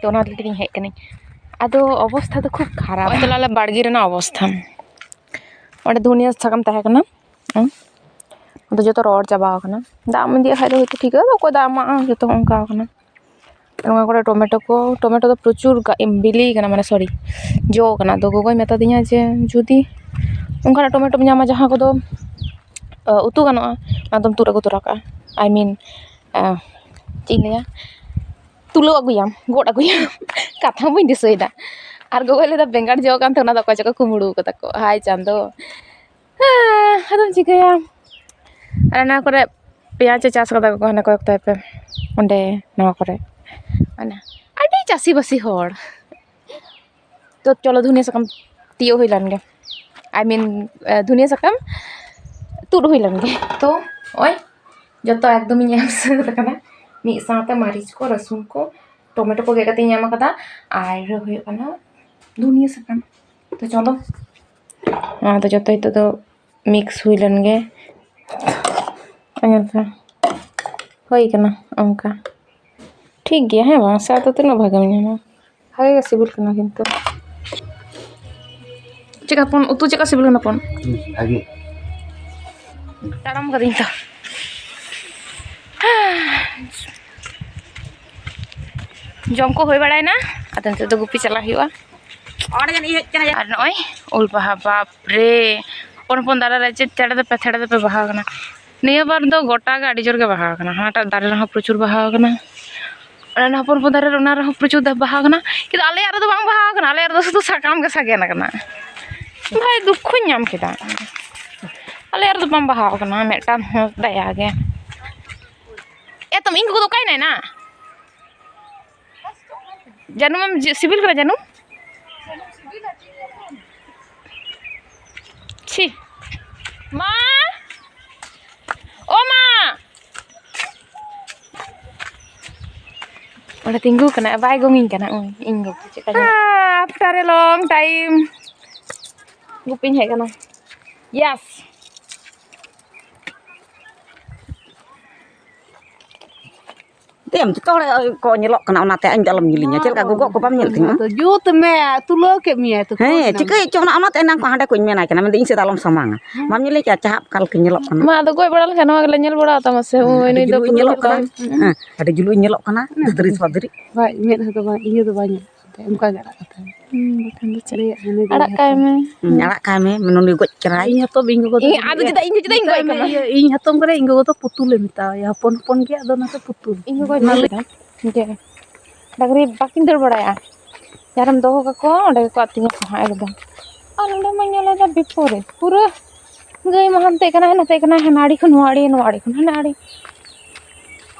ᱛᱚ ᱚᱱᱟ ᱦᱚᱛᱮᱡ ᱛᱮᱜᱤᱧ ᱦᱮᱡ ᱠᱟᱹᱱᱟᱹᱧ᱾ ᱟᱫᱚ ᱚᱵᱚᱥᱛᱷᱟ ᱫᱚ ᱠᱷᱩᱵ ᱠᱷᱟᱨᱟᱯ᱾ ᱱᱚᱜᱼᱚᱭ ᱛᱟᱦᱞᱮ ᱟᱞᱮ ᱵᱟᱲᱜᱮ ᱨᱮᱱᱟᱜ ᱚᱵᱚᱥᱛᱷᱟ, ᱚᱸᱰᱮ ᱫᱷᱩᱱᱤᱭᱟᱹ ᱥᱟᱠᱟᱢ ᱛᱟᱦᱮᱸ ᱠᱟᱱᱟ, ᱦᱮᱸ, ᱟᱫᱚ ᱡᱚᱛᱚ ᱨᱚᱦᱚᱲ ᱪᱟᱵᱟ ᱟᱠᱟᱱᱟ᱾ ᱫᱟᱜ ᱮᱢ ᱤᱫᱤᱭᱟᱜ ᱠᱷᱟᱡ ᱫᱚ ᱦᱳᱭᱛᱳ ᱴᱷᱤᱠ ᱜᱮᱭᱟ, ᱟᱫᱚ ᱚᱠᱚᱭ ᱫᱟᱜ ᱮᱢᱟᱜᱼᱟ, ᱡᱚᱛᱚ ᱚᱱᱠᱟ ᱟᱠᱟᱱᱟ᱾ ᱱᱚᱣᱟ ᱠᱚᱨᱮ ᱴᱚᱢᱮᱴᱳ ᱠᱚ, ᱴᱚᱢᱮᱴᱳ ᱫᱚ ᱯᱨᱚᱪᱩᱨ ᱜᱟ-, ᱵᱤᱞᱤ ᱠᱟᱱᱟ, ᱢᱟᱱᱮ ᱥᱚᱨᱤ, ᱡᱚ ᱠᱟᱱᱟ᱾ ᱟᱫᱚ ᱜᱚᱜᱚᱭ ᱢᱮᱛᱟᱫᱤᱧᱟ ᱡᱮ ᱡᱩᱫᱤ ᱚᱱᱠᱟᱱᱟᱜ ᱴᱚᱢᱮᱴᱳᱢ ᱧᱟᱢᱟ ᱡᱟᱦᱟᱸ ᱠᱚᱫᱚ ᱩᱛᱩ ᱜᱟᱱᱚᱜᱼᱟ, ᱚᱱᱟ ᱫᱚᱢ ᱛᱩᱫ ᱟᱹᱜᱩ ᱛᱚᱨᱟ ᱠᱟᱜᱼᱟ᱾ I mean, ᱪᱮᱫ ᱤᱧ ᱞᱟᱹᱭᱟ, ᱛᱩᱞᱟᱹᱣ ᱟᱹᱜᱩᱭᱟᱢ, ᱜᱚᱫ ᱟᱹᱜᱩᱭᱟᱢ᱾ ᱠᱟᱛᱷᱟ ᱵᱟᱹᱧ ᱫᱤᱥᱟᱹᱭᱮᱫᱟ᱾ ᱟᱨ ᱜᱚᱜᱚᱭ ᱞᱟᱹᱭᱫᱟ, ᱵᱮᱸᱜᱟᱲ ᱡᱚ ᱠᱟᱱ ᱛᱟᱦᱮᱸ, ᱚᱱᱟ ᱫᱚ ᱚᱠᱚᱭ ᱪᱚᱠᱚ ᱠᱩᱢᱵᱽᱲᱩ ᱠᱟᱫᱟ ᱠᱚ᱾ ᱦᱟᱭ ᱪᱟᱸᱫᱚ, ᱦᱮᱸ, ᱟᱫᱚᱢ ᱪᱤᱠᱟᱹᱭᱟ? ᱟᱨ ᱚᱱᱟ ᱠᱚᱨᱮ ᱯᱮᱸᱭᱟᱡᱽ ᱮ ᱪᱟᱥ ᱠᱟᱫᱟ ᱜᱚᱜᱚ, ᱦᱟᱱᱟ ᱠᱚᱭᱮᱠ ᱛᱟᱭ ᱯᱮ ᱚᱸᱰᱮ, ᱱᱚᱣᱟ ᱠᱚᱨᱮ, ᱢᱟᱱᱮ ᱟᱹᱰᱤ ᱪᱟᱹᱥᱤᱵᱟᱹᱥᱤ ᱦᱚᱲ᱾ ᱛᱚ ᱪᱚᱞᱚ, ᱫᱷᱩᱱᱤᱭᱟᱹ ᱥᱟᱠᱟᱢ ᱛᱤᱭᱳᱜ ᱦᱩᱭ ᱞᱮᱱ ᱜᱮ, I mean, ᱫᱷᱩᱱᱤᱭᱟᱹ ᱥᱟᱠᱟᱢ ᱛᱩᱫ ᱦᱩᱭ ᱞᱮᱱ ᱜᱮ᱾ ᱛᱚ ᱱᱚᱜᱼᱚᱭ ᱡᱚᱛᱚ ᱮᱠᱫᱚᱢ ᱤᱧ ᱮᱢ ᱥᱟᱹᱛ ᱟᱠᱟᱫᱟ᱾ ᱢᱤᱫ ᱥᱟᱶᱛᱮ ᱢᱟᱹᱨᱤᱪ ᱠᱚ, ᱨᱟᱹᱥᱩᱱ ᱠᱚ, ᱴᱚᱢᱮᱴᱳ ᱠᱚ ᱜᱮᱫ ᱠᱟᱛᱮ ᱤᱧ ᱮᱢ ᱟᱠᱟᱫᱟ, ᱟᱨ ᱦᱩᱭᱩᱜ ᱠᱟᱱᱟ ᱫᱷᱩᱱᱤᱭᱟᱹ ᱥᱟᱠᱟᱢ᱾ ᱛᱚ ᱪᱚᱞᱚ, ᱱᱚᱣᱟ ᱫᱚ ᱡᱚᱛᱚ ᱱᱤᱛᱚᱜ ᱫᱚ ᱢᱤᱠᱥ ᱦᱩᱭ ᱞᱮᱱ ᱜᱮ᱾ ᱧᱮᱞ ᱯᱮ, ᱦᱩᱭ ᱠᱟᱱᱟ ᱚᱱᱠᱟ᱾ ᱴᱷᱤᱠ ᱜᱮᱭᱟ, ᱦᱮᱸ ᱵᱟᱝ? ᱥᱟᱫ ᱫᱚ ᱛᱤᱱᱟᱹᱜ ᱵᱷᱟᱜᱮᱢ ᱧᱟᱢᱟ? ᱵᱷᱟᱜᱮ ᱜᱮ ᱥᱤᱵᱤᱞ ᱠᱟᱱᱟ ᱠᱤᱱᱛᱩ᱾ ᱪᱮᱫᱠᱟ ᱦᱚᱯᱚᱱ, ᱩᱛᱩ ᱪᱮᱫᱠᱟ ᱥᱤᱵᱤᱞ ᱠᱟᱱᱟ ᱦᱚᱯᱚᱱ? ᱵᱷᱟᱜᱮ᱾ ᱛᱟᱲᱟᱢ ᱠᱟᱹᱫᱟᱹᱧ ᱛᱚ᱾ ᱡᱚᱢ ᱠᱚ ᱦᱩᱭ ᱵᱟᱲᱟᱭᱮᱱᱟ, ᱟᱫᱚ ᱱᱤᱛᱚᱜ ᱫᱚ ᱜᱩᱯᱤ ᱪᱟᱞᱟᱜ ᱦᱩᱭᱩᱜᱼᱟ᱾ ᱚᱸᱰᱮ ᱡᱟᱹᱱᱤᱡ ᱦᱮᱡ ᱠᱟᱱᱟ᱾ ᱟᱨ ᱱᱚᱜᱼᱚᱭ ᱩᱞ ᱵᱟᱦᱟ, ᱵᱟᱯ ᱨᱮ, ᱦᱚᱯᱚᱱ ᱦᱚᱯᱚᱱ ᱫᱟᱨᱮ ᱨᱮ ᱪᱮᱫ ᱪᱮᱲᱮ ᱫᱚ ᱯᱮᱛᱷᱮᱲᱮ ᱫᱚᱯᱮ ᱵᱟᱦᱟ ᱟᱠᱟᱱᱟ᱾ ᱱᱤᱭᱟᱹ ᱵᱟᱨ ᱫᱚ ᱜᱚᱴᱟ ᱜᱮ ᱟᱹᱰᱤ ᱡᱳᱨ ᱜᱮ ᱵᱟᱦᱟ ᱟᱠᱟᱱᱟ᱾ ᱦᱟᱱᱟᱴᱟᱜ ᱫᱟᱨᱮ ᱨᱮᱦᱚᱸ ᱯᱨᱚᱪᱩᱨ ᱵᱟᱦᱟ ᱟᱠᱟᱱᱟ, ᱚᱱᱟ ᱦᱚᱯᱚᱱ ᱦᱚᱯᱚᱱ ᱫᱟᱨᱮ ᱨᱮ ᱚᱱᱟ ᱨᱮᱦᱚᱸ ᱯᱨᱚᱪᱩᱨ ᱫᱟ-, ᱵᱟᱦᱟ ᱟᱠᱟᱱᱟ, ᱠᱤᱱᱛᱩ ᱟᱞᱮᱭᱟᱜ ᱨᱮᱫᱚ ᱵᱟᱝ ᱵᱟᱦᱟ ᱟᱠᱟᱱᱟ᱾ ᱟᱞᱮᱭᱟᱜ ᱨᱮᱫᱚ ᱥᱩᱫᱷᱩ ᱥᱟᱠᱟᱢ ᱜᱮ ᱥᱟᱜᱮᱱ ᱟᱠᱟᱱᱟ᱾ ᱵᱷᱟᱭ, ᱫᱩᱠᱠᱷᱚᱧ ᱧᱟᱢ ᱠᱮᱫᱟ, ᱟᱞᱮᱭᱟᱜ ᱨᱮᱫᱚ ᱵᱟᱝ ᱵᱟᱦᱟ ᱟᱠᱟᱱᱟ ᱢᱤᱫᱴᱟᱝ ᱦᱚᱸ᱾ ᱫᱟᱭᱟ ᱜᱮ, ᱮᱛᱚᱢ ᱤᱧ ᱜᱚᱜᱚ ᱫᱚ ᱚᱠᱟᱭᱮᱱᱟᱭ ᱱᱟ? ᱡᱟᱹᱱᱩᱢ ᱮᱢ ᱡᱤ-, ᱥᱤᱵᱤᱞ ᱠᱟᱱᱟ ᱡᱟᱹᱱᱩᱢ? ᱪᱷᱤ᱾ ᱢᱟ! ᱚ ᱢᱟ! ᱚᱸᱰᱮ ᱛᱤᱸᱜᱩ ᱠᱟᱱᱟ, ᱵᱟᱭ ᱜᱚᱝᱤᱧ ᱠᱟᱱᱟ᱾ ᱳᱭ, ᱤᱧ ᱜᱚᱜᱚ ᱪᱮᱫ ᱞᱮᱠᱟ ᱧᱮᱞᱚᱜ-, after a long time ᱜᱩᱯᱤᱧ ᱦᱮᱡ ᱠᱟᱱᱟ᱾ Yes᱾ ᱛᱮᱢ ᱡᱚᱛᱚ ᱦᱚᱲ ᱠᱚ ᱧᱮᱞᱚᱜ ᱠᱟᱱᱟ, ᱚᱱᱟᱛᱮ ᱤᱧ ᱫᱚ ᱟᱞᱚᱢ ᱧᱮᱞᱤᱧᱟ᱾ ᱪᱮᱫ ᱞᱮᱠᱟ ᱜᱚᱜᱚᱜ ᱠᱚ ᱵᱟᱢ ᱧᱮᱞ ᱛᱤᱧᱟᱹ? ᱡᱩᱛ ᱢᱮ, ᱛᱩᱞᱟᱹᱣ ᱠᱮᱫ ᱢᱮᱭᱟᱭ ᱛᱚ, ᱦᱮᱸ, ᱠᱚᱭ ᱪᱤᱠᱟᱹᱭ ᱪᱚ ᱚᱱᱟ, ᱚᱱᱟᱛᱮ ᱮᱱᱟᱝ ᱠᱚ ᱦᱟᱸᱰᱮ ᱠᱚᱧ ᱢᱮᱱᱟᱭ ᱠᱟᱱᱟ, ᱢᱮᱱᱫᱟ ᱤᱧ ᱥᱮᱫ ᱫᱚ ᱟᱞᱚᱢ ᱥᱟᱢᱟᱝᱟ᱾ ᱦᱮᱸ᱾ ᱵᱟᱢ ᱧᱮᱞᱮ ᱠᱟᱱᱟ ᱪᱟᱦᱟᱵ ᱠᱟᱞ ᱠᱚ ᱧᱮᱞᱚᱜ ᱠᱟᱱᱟ᱾ ᱢᱟ ᱟᱫᱚ ᱜᱚᱡ ᱵᱟᱲᱟ ᱞᱮᱠᱷᱟᱱ ᱱᱚᱣᱟ ᱜᱮᱞᱮ ᱧᱮᱞ ᱵᱟᱲᱟ ᱛᱟᱢᱟ ᱥᱮ, ᱦᱮᱸ, ᱳᱭ ᱟᱹᱰᱤ ᱱᱩᱭ ᱫᱚ ᱡᱩᱞᱩᱜ ᱤᱧ ᱧᱮᱞᱚᱜ ᱠᱟᱱᱟ᱾ ᱦᱮᱸ, ᱟᱹᱰᱤ ᱡᱩᱞᱩᱜ ᱤᱧ ᱧᱮᱞᱚᱜ ᱠᱟᱱᱟ, ᱫᱷᱟᱹᱫᱽᱨᱤ ᱥᱟᱫᱽᱨᱤ᱾ ᱵᱟᱭ, ᱢᱮᱫ ᱨᱮᱫᱚ ᱵᱟᱭ, ᱤᱭᱟᱹ ᱫᱚ ᱵᱟᱭ ᱧᱮᱞᱚᱜ ᱠᱟᱱ ᱛᱟᱭᱟ, ᱚᱱᱠᱟ ᱜᱮ ᱟᱲᱟᱜ ᱠᱟᱛᱟᱭ ᱢᱮ᱾ ᱦᱩᱸ, ᱵᱟᱠᱷᱟᱱ ᱫᱚ ᱪᱮᱫ? ᱞᱟᱹᱭᱟᱜ ᱢᱮ, ᱱᱩᱭ ᱫᱚ ᱟᱲᱟᱜ ᱠᱟᱭ ᱢᱮ᱾ ᱦᱩᱸ, ᱟᱲᱟᱜ ᱠᱟᱭ ᱢᱮ, ᱱᱩᱭ ᱜᱚᱡ ᱠᱟᱱᱟᱭ᱾ ᱤᱧ ᱦᱚᱛᱚ ᱤᱧ ᱜᱚᱜᱚ ᱫᱚ ᱤᱧ, ᱟᱫᱚ ᱢᱮᱛᱟᱭ ᱪᱮᱫᱟᱜ ᱤᱧ ᱜᱚᱡ ᱢᱮ, ᱠᱟᱭᱟ? ᱤᱭᱟᱹ, ᱤᱧ ᱦᱚᱛᱚᱢ ᱠᱟᱱᱟ, ᱤᱧ ᱜᱚᱜᱚ ᱫᱚ ᱯᱩᱛᱩᱞᱮ ᱢᱮᱛᱟᱣᱟᱭᱟ, ᱦᱚᱯᱚᱱ ᱦᱚᱯᱚᱱ ᱜᱮᱭᱟ, ᱟᱫᱚ ᱚᱱᱟᱛᱮ ᱯᱩᱛᱩᱞ᱾ ᱤᱧ ᱜᱚᱜᱚᱭ ᱞᱟᱹᱭ ᱠᱮᱫᱟ ᱡᱮ ᱰᱟᱝᱨᱤ ᱵᱟᱹᱠᱤᱱ ᱫᱟᱹᱲ ᱵᱟᱲᱟᱭᱟ, ᱡᱟᱦᱟᱸᱨᱮᱢ ᱫᱚᱦᱚ ᱠᱟᱠᱚᱣᱟ ᱚᱸᱰᱮ ᱜᱮᱠᱚ ᱟᱹᱛᱤᱧᱟ ᱠᱚ ᱦᱟᱸᱜ ᱮᱠᱫᱚᱢ᱾ ᱟᱨ ᱱᱚᱸᱰᱮ ᱢᱟᱧ ᱧᱮᱞᱮᱫᱟ ᱵᱤᱯᱚᱨᱤᱛ, ᱯᱩᱨᱟᱹ ᱜᱟᱹᱭ ᱢᱟ ᱦᱟᱱᱛᱮ ᱠᱟᱱᱟ ᱱᱟᱛᱮ ᱠᱟᱱᱟ, ᱦᱟᱱᱟ ᱟᱲᱮ ᱠᱷᱚᱱ ᱱᱚᱣᱟ ᱟᱲᱮ, ᱱᱚᱣᱟ ᱟᱲᱮ ᱠᱷᱚᱱ ᱦᱟᱱᱟ ᱟᱲᱮ᱾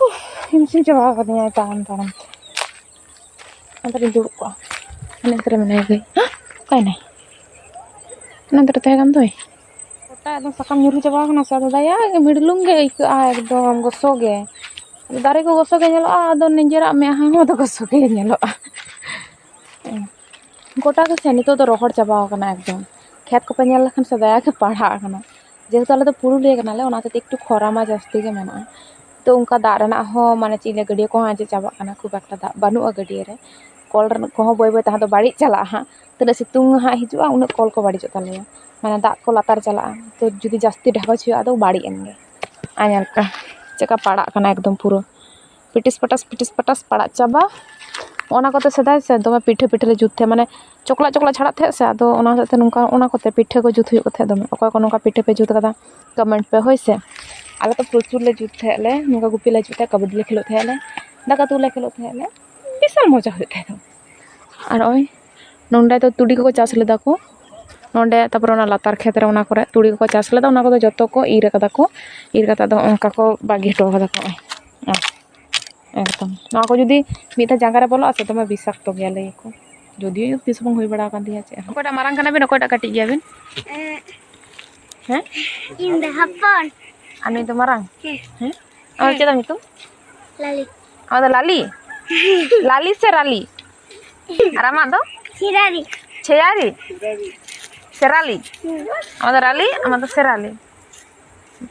ᱩᱯᱷ, ᱦᱤᱢᱥᱤᱢ ᱪᱟᱵᱟ ᱠᱟᱫᱤᱧᱟᱭ ᱛᱟᱲᱟᱢ ᱛᱟᱲᱟᱢ ᱛᱮ᱾ ᱚᱱᱛᱮ ᱨᱮᱧ ᱫᱩᱲᱩᱵ ᱠᱚᱜᱼᱟ᱾ ᱦᱟᱱᱮ ᱚᱱᱛᱮ ᱨᱮ ᱢᱮᱱᱟᱭᱟ ᱜᱟᱹᱭ᱾ ᱦᱟᱸ! ᱚᱠᱟᱭᱮᱱᱟᱭ? ᱦᱟᱱᱮ ᱚᱱᱛᱮ ᱨᱮ ᱛᱟᱦᱮᱸ ᱠᱟᱱ ᱫᱚᱭ᱾ ᱮᱠᱫᱚᱢ ᱥᱟᱠᱟᱢ ᱧᱩᱨᱦᱩ ᱪᱟᱵᱟ ᱟᱠᱟᱱᱟ ᱥᱮ, ᱟᱫᱚ ᱫᱟᱭᱟ ᱜᱮ ᱢᱤᱲᱞᱩᱝ ᱜᱮ ᱟᱹᱭᱠᱟᱹᱜᱼᱟ, ᱮᱠᱫᱚᱢ ᱜᱚᱥᱚ ᱜᱮ᱾ ᱫᱟᱨᱮ ᱠᱚ ᱜᱚᱥᱚ ᱜᱮ ᱧᱮᱞᱚᱜᱼᱟ, ᱟᱫᱚ ᱱᱤᱡᱮᱨᱟᱜ ᱢᱮᱫᱦᱟ ᱦᱚᱸ ᱟᱫᱚ ᱜᱚᱥᱚ ᱜᱮ ᱧᱮᱞᱚᱜᱼᱟ᱾ ᱜᱚᱴᱟ ᱜᱮᱥᱮ ᱱᱤᱛᱚᱜ ᱫᱚ ᱨᱚᱦᱚᱲ ᱪᱟᱵᱟ ᱟᱠᱟᱱᱟ ᱮᱠᱫᱚᱢ᱾ ᱠᱷᱮᱛ ᱠᱚᱯᱮ ᱧᱮᱞ ᱞᱮᱠᱷᱟᱱ ᱥᱮ ᱫᱟᱭᱟ ᱜᱮ ᱯᱟᱲᱦᱟᱜ ᱠᱟᱱᱟ᱾ ᱡᱮᱦᱮᱛᱩ ᱟᱞᱮ ᱫᱚ ᱯᱩᱨᱩᱞᱤᱭᱟᱹ ᱠᱟᱱᱟᱞᱮ, ᱚᱱᱟ ᱦᱚᱛᱮᱡ ᱛᱮ ᱮᱠᱴᱩ ᱠᱷᱚᱨᱟ ᱢᱟ ᱡᱟᱹᱥᱛᱤ ᱜᱮ ᱢᱮᱱᱟᱜᱼᱟ᱾ ᱛᱚ ᱚᱱᱠᱟ ᱫᱟᱜ ᱨᱮᱱᱟᱜ ᱦᱚᱸ ᱢᱟᱱᱮ ᱪᱮᱫ ᱤᱧ ᱞᱟᱹᱭᱟ, ᱜᱟᱹᱰᱭᱟᱹ ᱠᱚᱦᱚᱸ ᱟᱸᱡᱮᱫ ᱪᱟᱵᱟᱜ ᱠᱟᱱᱟ, ᱠᱷᱩᱵ ᱮᱠᱴᱟ ᱫᱟᱜ ᱵᱟᱹᱱᱩᱜᱼᱟ ᱜᱟᱹᱰᱭᱟᱹ ᱨᱮ᱾ ᱠᱚᱞ ᱨᱮᱱᱟᱜ ᱠᱚᱦᱚᱸ ᱵᱟᱹᱭ ᱵᱟᱹᱭ ᱛᱮ ᱦᱟᱸᱜ ᱫᱚ ᱵᱟᱹᱲᱤᱡ ᱪᱟᱞᱟᱜᱼᱟ ᱦᱟᱸᱜ, ᱛᱤᱱᱟᱹᱜ ᱥᱤᱛᱩᱝ ᱦᱟᱸᱜ ᱦᱤᱡᱩᱜᱼᱟ ᱩᱱᱟᱹᱜ ᱠᱚᱞ ᱠᱚ ᱵᱟᱹᱲᱤᱡᱚᱜ ᱛᱟᱞᱮᱭᱟ, ᱢᱟᱱᱮ ᱫᱟᱜ ᱠᱚ ᱞᱟᱛᱟᱨ ᱪᱟᱞᱟᱜᱼᱟ᱾ ᱛᱚ ᱡᱩᱫᱤ ᱡᱟᱹᱥᱛᱤ ᱰᱷᱟᱠᱚᱡ ᱦᱩᱭᱩᱜᱼᱟ ᱟᱫᱚ ᱵᱟᱹᱲᱤᱡ ᱮᱱ ᱜᱮ᱾ ᱟᱨ ᱧᱮᱞ ᱯᱮ ᱪᱮᱫᱠᱟ ᱯᱟᱲᱟᱜ ᱠᱟᱱᱟ ᱮᱠᱫᱚᱢ ᱯᱩᱨᱟᱹ ᱯᱤᱴᱤᱥ ᱯᱟᱴᱟᱥ ᱯᱤᱴᱤᱥ ᱯᱟᱴᱟᱥ ᱯᱟᱲᱟᱜ ᱪᱟᱵᱟ᱾ ᱚᱱᱟ ᱠᱚᱛᱮ ᱥᱮᱫᱟᱭ ᱥᱮ ᱫᱚᱢᱮ ᱯᱤᱴᱷᱟᱹ ᱯᱤᱴᱷᱟᱹ ᱞᱮ ᱡᱩᱛ ᱛᱟᱦᱮᱸᱫ, ᱢᱟᱱᱮ ᱪᱚᱠᱞᱟᱜ ᱪᱚᱠᱞᱟᱜ ᱪᱷᱟᱲᱟᱜ ᱛᱟᱦᱮᱸᱫ ᱥᱮ, ᱟᱫᱚ ᱚᱱᱟ ᱦᱚᱛᱮᱡ ᱛᱮ ᱱᱚᱝᱠᱟ ᱚᱱᱟ ᱠᱚᱛᱮ ᱯᱤᱴᱷᱟᱹ ᱠᱚ ᱡᱩᱛ ᱦᱩᱭᱩᱜ ᱠᱟᱱ ᱛᱟᱦᱮᱸᱫ ᱫᱚᱢᱮ᱾ ᱚᱠᱚᱭ ᱠᱚ ᱱᱚᱝᱠᱟ ᱯᱤᱴᱷᱟᱹ ᱯᱮ ᱡᱩᱛ ᱠᱟᱫᱟ ᱠᱚᱢᱮᱱᱴ ᱯᱮ ᱦᱳᱭ ᱥᱮ᱾ ᱟᱞᱮ ᱛᱚ ᱯᱨᱚᱪᱩᱨ ᱞᱮ ᱡᱩᱛ ᱛᱟᱦᱮᱸᱫ ᱞᱮ, ᱱᱚᱝᱠᱟ ᱜᱩᱯᱤ ᱞᱮ ᱡᱩᱛ ᱛᱟᱦᱮᱸᱫ, ᱠᱟᱵᱟᱰᱤ ᱞᱮ ᱠᱷᱮᱞᱳᱜ ᱛᱟᱦᱮᱸᱫ ᱞᱮ, ᱫᱟᱠᱟ ᱩᱛᱩ ᱞᱮ ᱠᱷᱮᱞᱳᱜ ᱛᱟᱦᱮᱸᱫ ᱞᱮ, ᱵᱤᱥᱟᱞ ᱢᱚᱡᱟ ᱦᱩᱭᱩᱜ ᱛᱟᱦᱮᱸᱫ᱾ ᱟᱨ ᱱᱚᱜᱼᱚᱭ ᱱᱚᱸᱰᱮ ᱫᱚ ᱛᱩᱲᱤ ᱠᱚᱠᱚ ᱪᱟᱥ ᱞᱮᱫᱟ ᱠᱚ ᱱᱚᱸᱰᱮ, ᱛᱟᱨᱯᱚᱨᱮ ᱚᱱᱟ ᱞᱟᱛᱟᱨ ᱠᱷᱮᱛ ᱨᱮ ᱚᱱᱟ ᱠᱚᱨᱮ ᱛᱩᱲᱤ ᱠᱚᱠᱚ ᱪᱟᱥ ᱞᱮᱫᱟ, ᱚᱱᱟ ᱠᱚᱫᱚ ᱡᱚᱛᱚ ᱠᱚ ᱤᱨ ᱠᱟᱫᱟ ᱠᱚ᱾ ᱤᱨ ᱠᱟᱛᱮ ᱫᱚ ᱚᱱᱠᱟ ᱠᱚ ᱵᱟᱹᱜᱤ ᱦᱚᱴᱚ ᱠᱟᱫᱟ ᱠᱚ᱾ ᱱᱚᱜᱼᱚᱭ ᱮᱠᱫᱚᱢ ᱱᱚᱣᱟ ᱠᱚ ᱡᱩᱫᱤ ᱢᱤᱫ ᱫᱷᱟᱣ ᱡᱟᱸᱜᱟ ᱨᱮ ᱵᱚᱞᱚᱜᱼᱟ ᱥᱮ ᱫᱚᱢᱮ ᱵᱤᱥᱟᱠᱛᱚ ᱜᱮᱭᱟ ᱞᱟᱹᱭᱟᱠᱚ, ᱡᱩᱫᱤᱭᱳ ᱛᱤᱥ ᱵᱟᱝ ᱦᱩᱭ ᱵᱟᱲᱟ ᱟᱠᱟᱱ ᱛᱤᱧᱟ ᱪᱮᱫ ᱦᱚᱸ᱾ ᱚᱠᱚᱭᱴᱟᱜ ᱢᱟᱨᱟᱝ ᱠᱟᱱᱟ ᱵᱤᱱ, ᱚᱠᱚᱭᱴᱟᱜ ᱠᱟᱹᱴᱤᱡ ᱜᱮᱭᱟ ᱵᱤᱱ? ᱦᱮᱸ? ᱤᱧ ᱫᱚ ᱦᱚᱯᱚᱱ᱾ ᱟᱨ ᱱᱩᱭ ᱫᱚ ᱢᱟᱨᱟᱝ? ᱦᱮᱸ᱾ ᱦᱮᱸ? ᱟᱢᱟᱜ ᱪᱮᱫ ᱛᱟᱢ ᱧᱩᱛᱩᱢ? ᱞᱟᱞᱤ᱾ ᱟᱢᱟᱜ ᱫᱚ ᱞᱟᱞᱤ? ᱞᱟᱞᱤ ᱥᱮ ᱨᱟᱞᱤ? ᱟᱨ ᱟᱢᱟᱜ ᱫᱚ? ᱥᱮᱨᱟᱞᱤ᱾ ᱪᱷᱮᱭᱟᱨᱤ? ᱥᱮᱨᱟᱞᱤ? ᱦᱩᱸ᱾ ᱟᱢᱟᱜ ᱫᱚ ᱨᱟᱞᱤ, ᱟᱢᱟᱜ ᱫᱚ ᱥᱮᱨᱟᱞᱤ᱾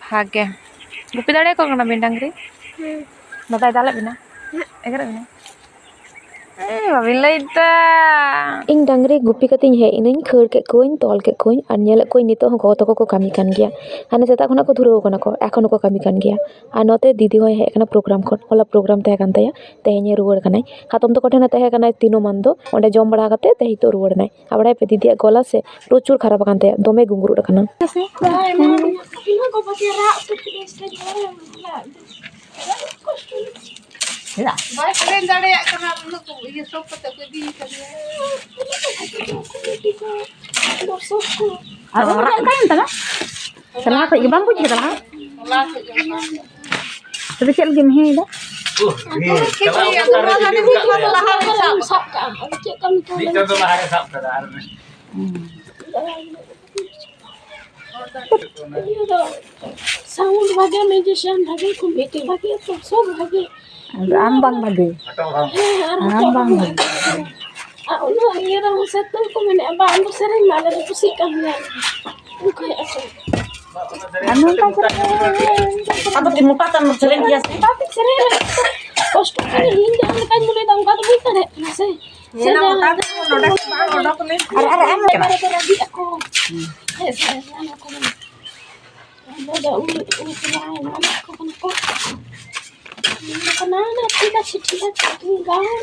ᱵᱷᱟᱜᱮ᱾ ᱜᱩᱯᱤ ᱫᱟᱲᱮᱭᱟᱠᱚ ᱠᱟᱱᱟ ᱵᱤᱱ ᱰᱟᱝᱨᱤ? ᱦᱩᱸ᱾ ᱵᱟᱵᱟᱭ ᱫᱟᱞᱮᱫ ᱵᱤᱱᱟ? ᱦᱩᱸ᱾ ᱮᱜᱮᱨᱮᱫ ᱵᱤᱱᱟ? ᱮᱭ, ᱵᱟᱵᱤᱱ ᱞᱟᱹᱭ ᱫᱟ᱾ ᱤᱧ ᱰᱟᱝᱨᱤ ᱜᱩᱯᱤ ᱠᱟᱛᱮᱧ ᱦᱮᱡ ᱮᱱᱟᱹᱧ, ᱠᱷᱟᱹᱲ ᱠᱮᱫ ᱠᱚᱣᱟᱹᱧ, ᱛᱚᱞ ᱠᱮᱫ ᱠᱚᱣᱟᱹᱧ, ᱟᱨ ᱧᱮᱞᱮᱫ ᱠᱚᱣᱟᱹᱧ ᱱᱤᱛᱚᱜ ᱦᱚᱸ ᱜᱚᱜᱚ ᱛᱟᱠᱚ ᱠᱚ ᱠᱟᱹᱢᱤ ᱠᱟᱱ ᱜᱮᱭᱟ᱾ ᱦᱟᱱᱮ ᱥᱮᱛᱟᱜ ᱠᱷᱚᱱᱟᱜ ᱠᱚ ᱫᱷᱩᱨᱟᱹᱣ ᱠᱟᱱᱟ ᱠᱚ, ᱮᱠᱷᱚᱱ ᱦᱚᱸᱠᱚ ᱠᱟᱹᱢᱤ ᱠᱟᱱ ᱜᱮᱭᱟ᱾ ᱟᱨ ᱱᱚᱛᱮ ᱫᱤᱫᱤ ᱦᱚᱸᱭ ᱦᱮᱡ ᱟᱠᱟᱱᱟ ᱯᱨᱳᱜᱨᱟᱢ ᱠᱷᱚᱱ, ᱦᱚᱞᱟ ᱯᱨᱳᱜᱨᱟᱢ ᱛᱟᱦᱮᱸ ᱠᱟᱱ ᱛᱟᱭᱟ, ᱛᱮᱦᱮᱧᱮ ᱨᱩᱣᱟᱹᱲ ᱠᱟᱱᱟᱭ᱾ ᱦᱟᱛᱚᱢ ᱛᱟᱠᱚ ᱴᱷᱮᱱᱮ ᱛᱟᱦᱮᱸ ᱠᱟᱱᱟᱭ ᱛᱤᱱᱚ ᱢᱟᱱ ᱫᱚ, ᱚᱸᱰᱮ ᱡᱚᱢ ᱵᱟᱲᱟ ᱠᱟᱛᱮ ᱛᱮ ᱱᱤᱛᱚᱜ ᱨᱩᱣᱟᱹᱲ ᱮᱱᱟᱭ᱾ ᱟᱨ ᱵᱟᱲᱟᱭ ᱯᱮ, ᱫᱤᱫᱤᱭᱟᱜ ᱜᱚᱞᱟ ᱥᱮ ᱯᱨᱚᱪᱩᱨ ᱠᱷᱟᱨᱟᱯ ᱟᱠᱟᱱ ᱛᱟᱭᱟ, ᱫᱚᱢᱮ ᱜᱩᱸᱜᱩᱨᱩᱜ ᱠᱟᱱᱟ᱾ ᱵᱟᱭ ᱥᱮᱨᱮᱧ ᱫᱟᱲᱮᱭᱟᱜ ᱠᱟᱱᱟ, ᱩᱱᱟᱹᱜ ᱠᱚ ᱤᱭᱟᱹ ᱥᱚᱠ ᱠᱟᱛᱮ ᱠᱚ ᱤᱫᱤᱭᱮ ᱠᱟᱫᱮᱭᱟ᱾ ᱟᱨ ᱚᱱᱟ ᱨᱟᱜ ᱚᱱᱠᱟᱭᱮᱱ ᱛᱟᱢᱟ? ᱥᱮ ᱞᱟᱦᱟ ᱠᱷᱚᱡ ᱜᱮ ᱵᱟᱢ ᱵᱩᱡᱽ ᱠᱟᱫᱟ ᱞᱟᱦᱟ? ᱛᱚᱵᱮ ᱪᱮᱫ ᱞᱟᱹᱜᱤᱫ ᱮᱢ ᱦᱮᱸᱭᱮᱫᱟ? ᱞᱟᱦᱟ ᱨᱮ ᱥᱟᱵ ᱠᱟᱜᱼᱟ᱾ ᱟᱫᱚ ᱪᱮᱫ ᱠᱟᱹᱢᱤ ᱠᱟᱱᱟ? ᱢᱤᱫᱴᱟᱝ ᱫᱚ ᱞᱟᱦᱟ ᱨᱮ ᱥᱟᱵ ᱠᱟᱫᱟ ᱟᱨ ᱢᱤᱫ ᱤᱭᱟᱹ ᱫᱚ sound ᱵᱷᱟᱜᱮ, musician ᱵᱷᱟᱜᱮ, committee ᱵᱷᱟᱜᱮ, ᱛᱚ ᱥᱚᱵ ᱵᱷᱟᱜᱮ᱾ ᱟᱫᱚ ᱟᱢ ᱵᱟᱝ ᱵᱷᱟᱜᱮ? ᱦᱮᱸ, ᱟᱨ ᱟᱢ ᱵᱟᱝ ᱵᱷᱟᱜᱮ᱾ ᱟᱨ ᱩᱱᱟᱹᱜ ᱤᱭᱟᱹ ᱨᱮᱦᱚᱸ ᱥᱮᱛᱚ ᱠᱚ ᱢᱮᱱᱮᱫᱼᱟ, "ᱵᱟᱝ, ᱟᱢ ᱫᱚ ᱥᱮᱨᱮᱧ ᱢᱮ, ᱟᱞᱮ ᱫᱚ ᱠᱩᱥᱤᱜ ᱠᱟᱱ ᱜᱮᱭᱟ ᱞᱮ᱾" ᱚᱱᱠᱟᱭᱮᱫᱼᱟ ᱠᱚ᱾ ᱟᱨ ᱱᱚᱝᱠᱟ ᱠᱚ ᱟᱫᱚ ᱪᱮᱫ ᱢᱚᱴᱟ ᱛᱮᱢ ᱥᱮᱨᱮᱧ ᱜᱮᱭᱟ ᱥᱮ? ᱵᱟᱯᱮ ᱥᱮᱨᱮᱧ ᱨᱮ ᱠᱚᱥᱴᱚ ᱠᱟᱱᱟ, ᱤᱧ ᱡᱟᱦᱟᱸ ᱞᱮᱠᱟᱧ ᱢᱚᱱᱮᱭᱮᱫᱟ ᱚᱱᱠᱟ ᱫᱚ ᱵᱟᱹᱧ ᱫᱟᱲᱮᱭᱟᱜ ᱠᱟᱱᱟ ᱥᱮ᱾ ᱥᱮ ᱧᱮᱞᱟᱢ ᱡᱟᱦᱟᱸ ᱚᱠᱟ ᱞᱮᱠᱟ ᱠᱷᱚᱱ ᱱᱚᱰᱮ ᱠᱷᱚᱱ ᱵᱟᱝ ᱚᱰᱚᱠ ᱞᱮᱱ ᱟᱨ, ᱟᱨ ᱟᱢ ᱵᱟᱨᱮ ᱵᱟᱨᱮ ᱨᱟᱹᱜᱤᱜ ᱟᱠᱚ᱾ ᱦᱮᱸ ᱥᱮ, ᱚᱱᱟ ᱠᱚ ᱢᱮᱱᱟ᱾ ᱟᱫᱚ ᱩᱱᱤ, ᱩᱱᱤ ᱠᱚᱲᱟ ᱮᱢᱟᱱ ᱠᱚ ᱠᱟᱱᱟ ᱠᱚ᱾ ᱢᱮᱱ ᱫᱟᱠᱚ, "ᱱᱟ, ᱱᱟ, ᱴᱷᱤᱠ ᱟᱪᱷᱮ, ᱴᱷᱤᱠ ᱟᱪᱷᱮ, ᱴᱷᱤᱠ ᱜᱮᱭᱟ᱾"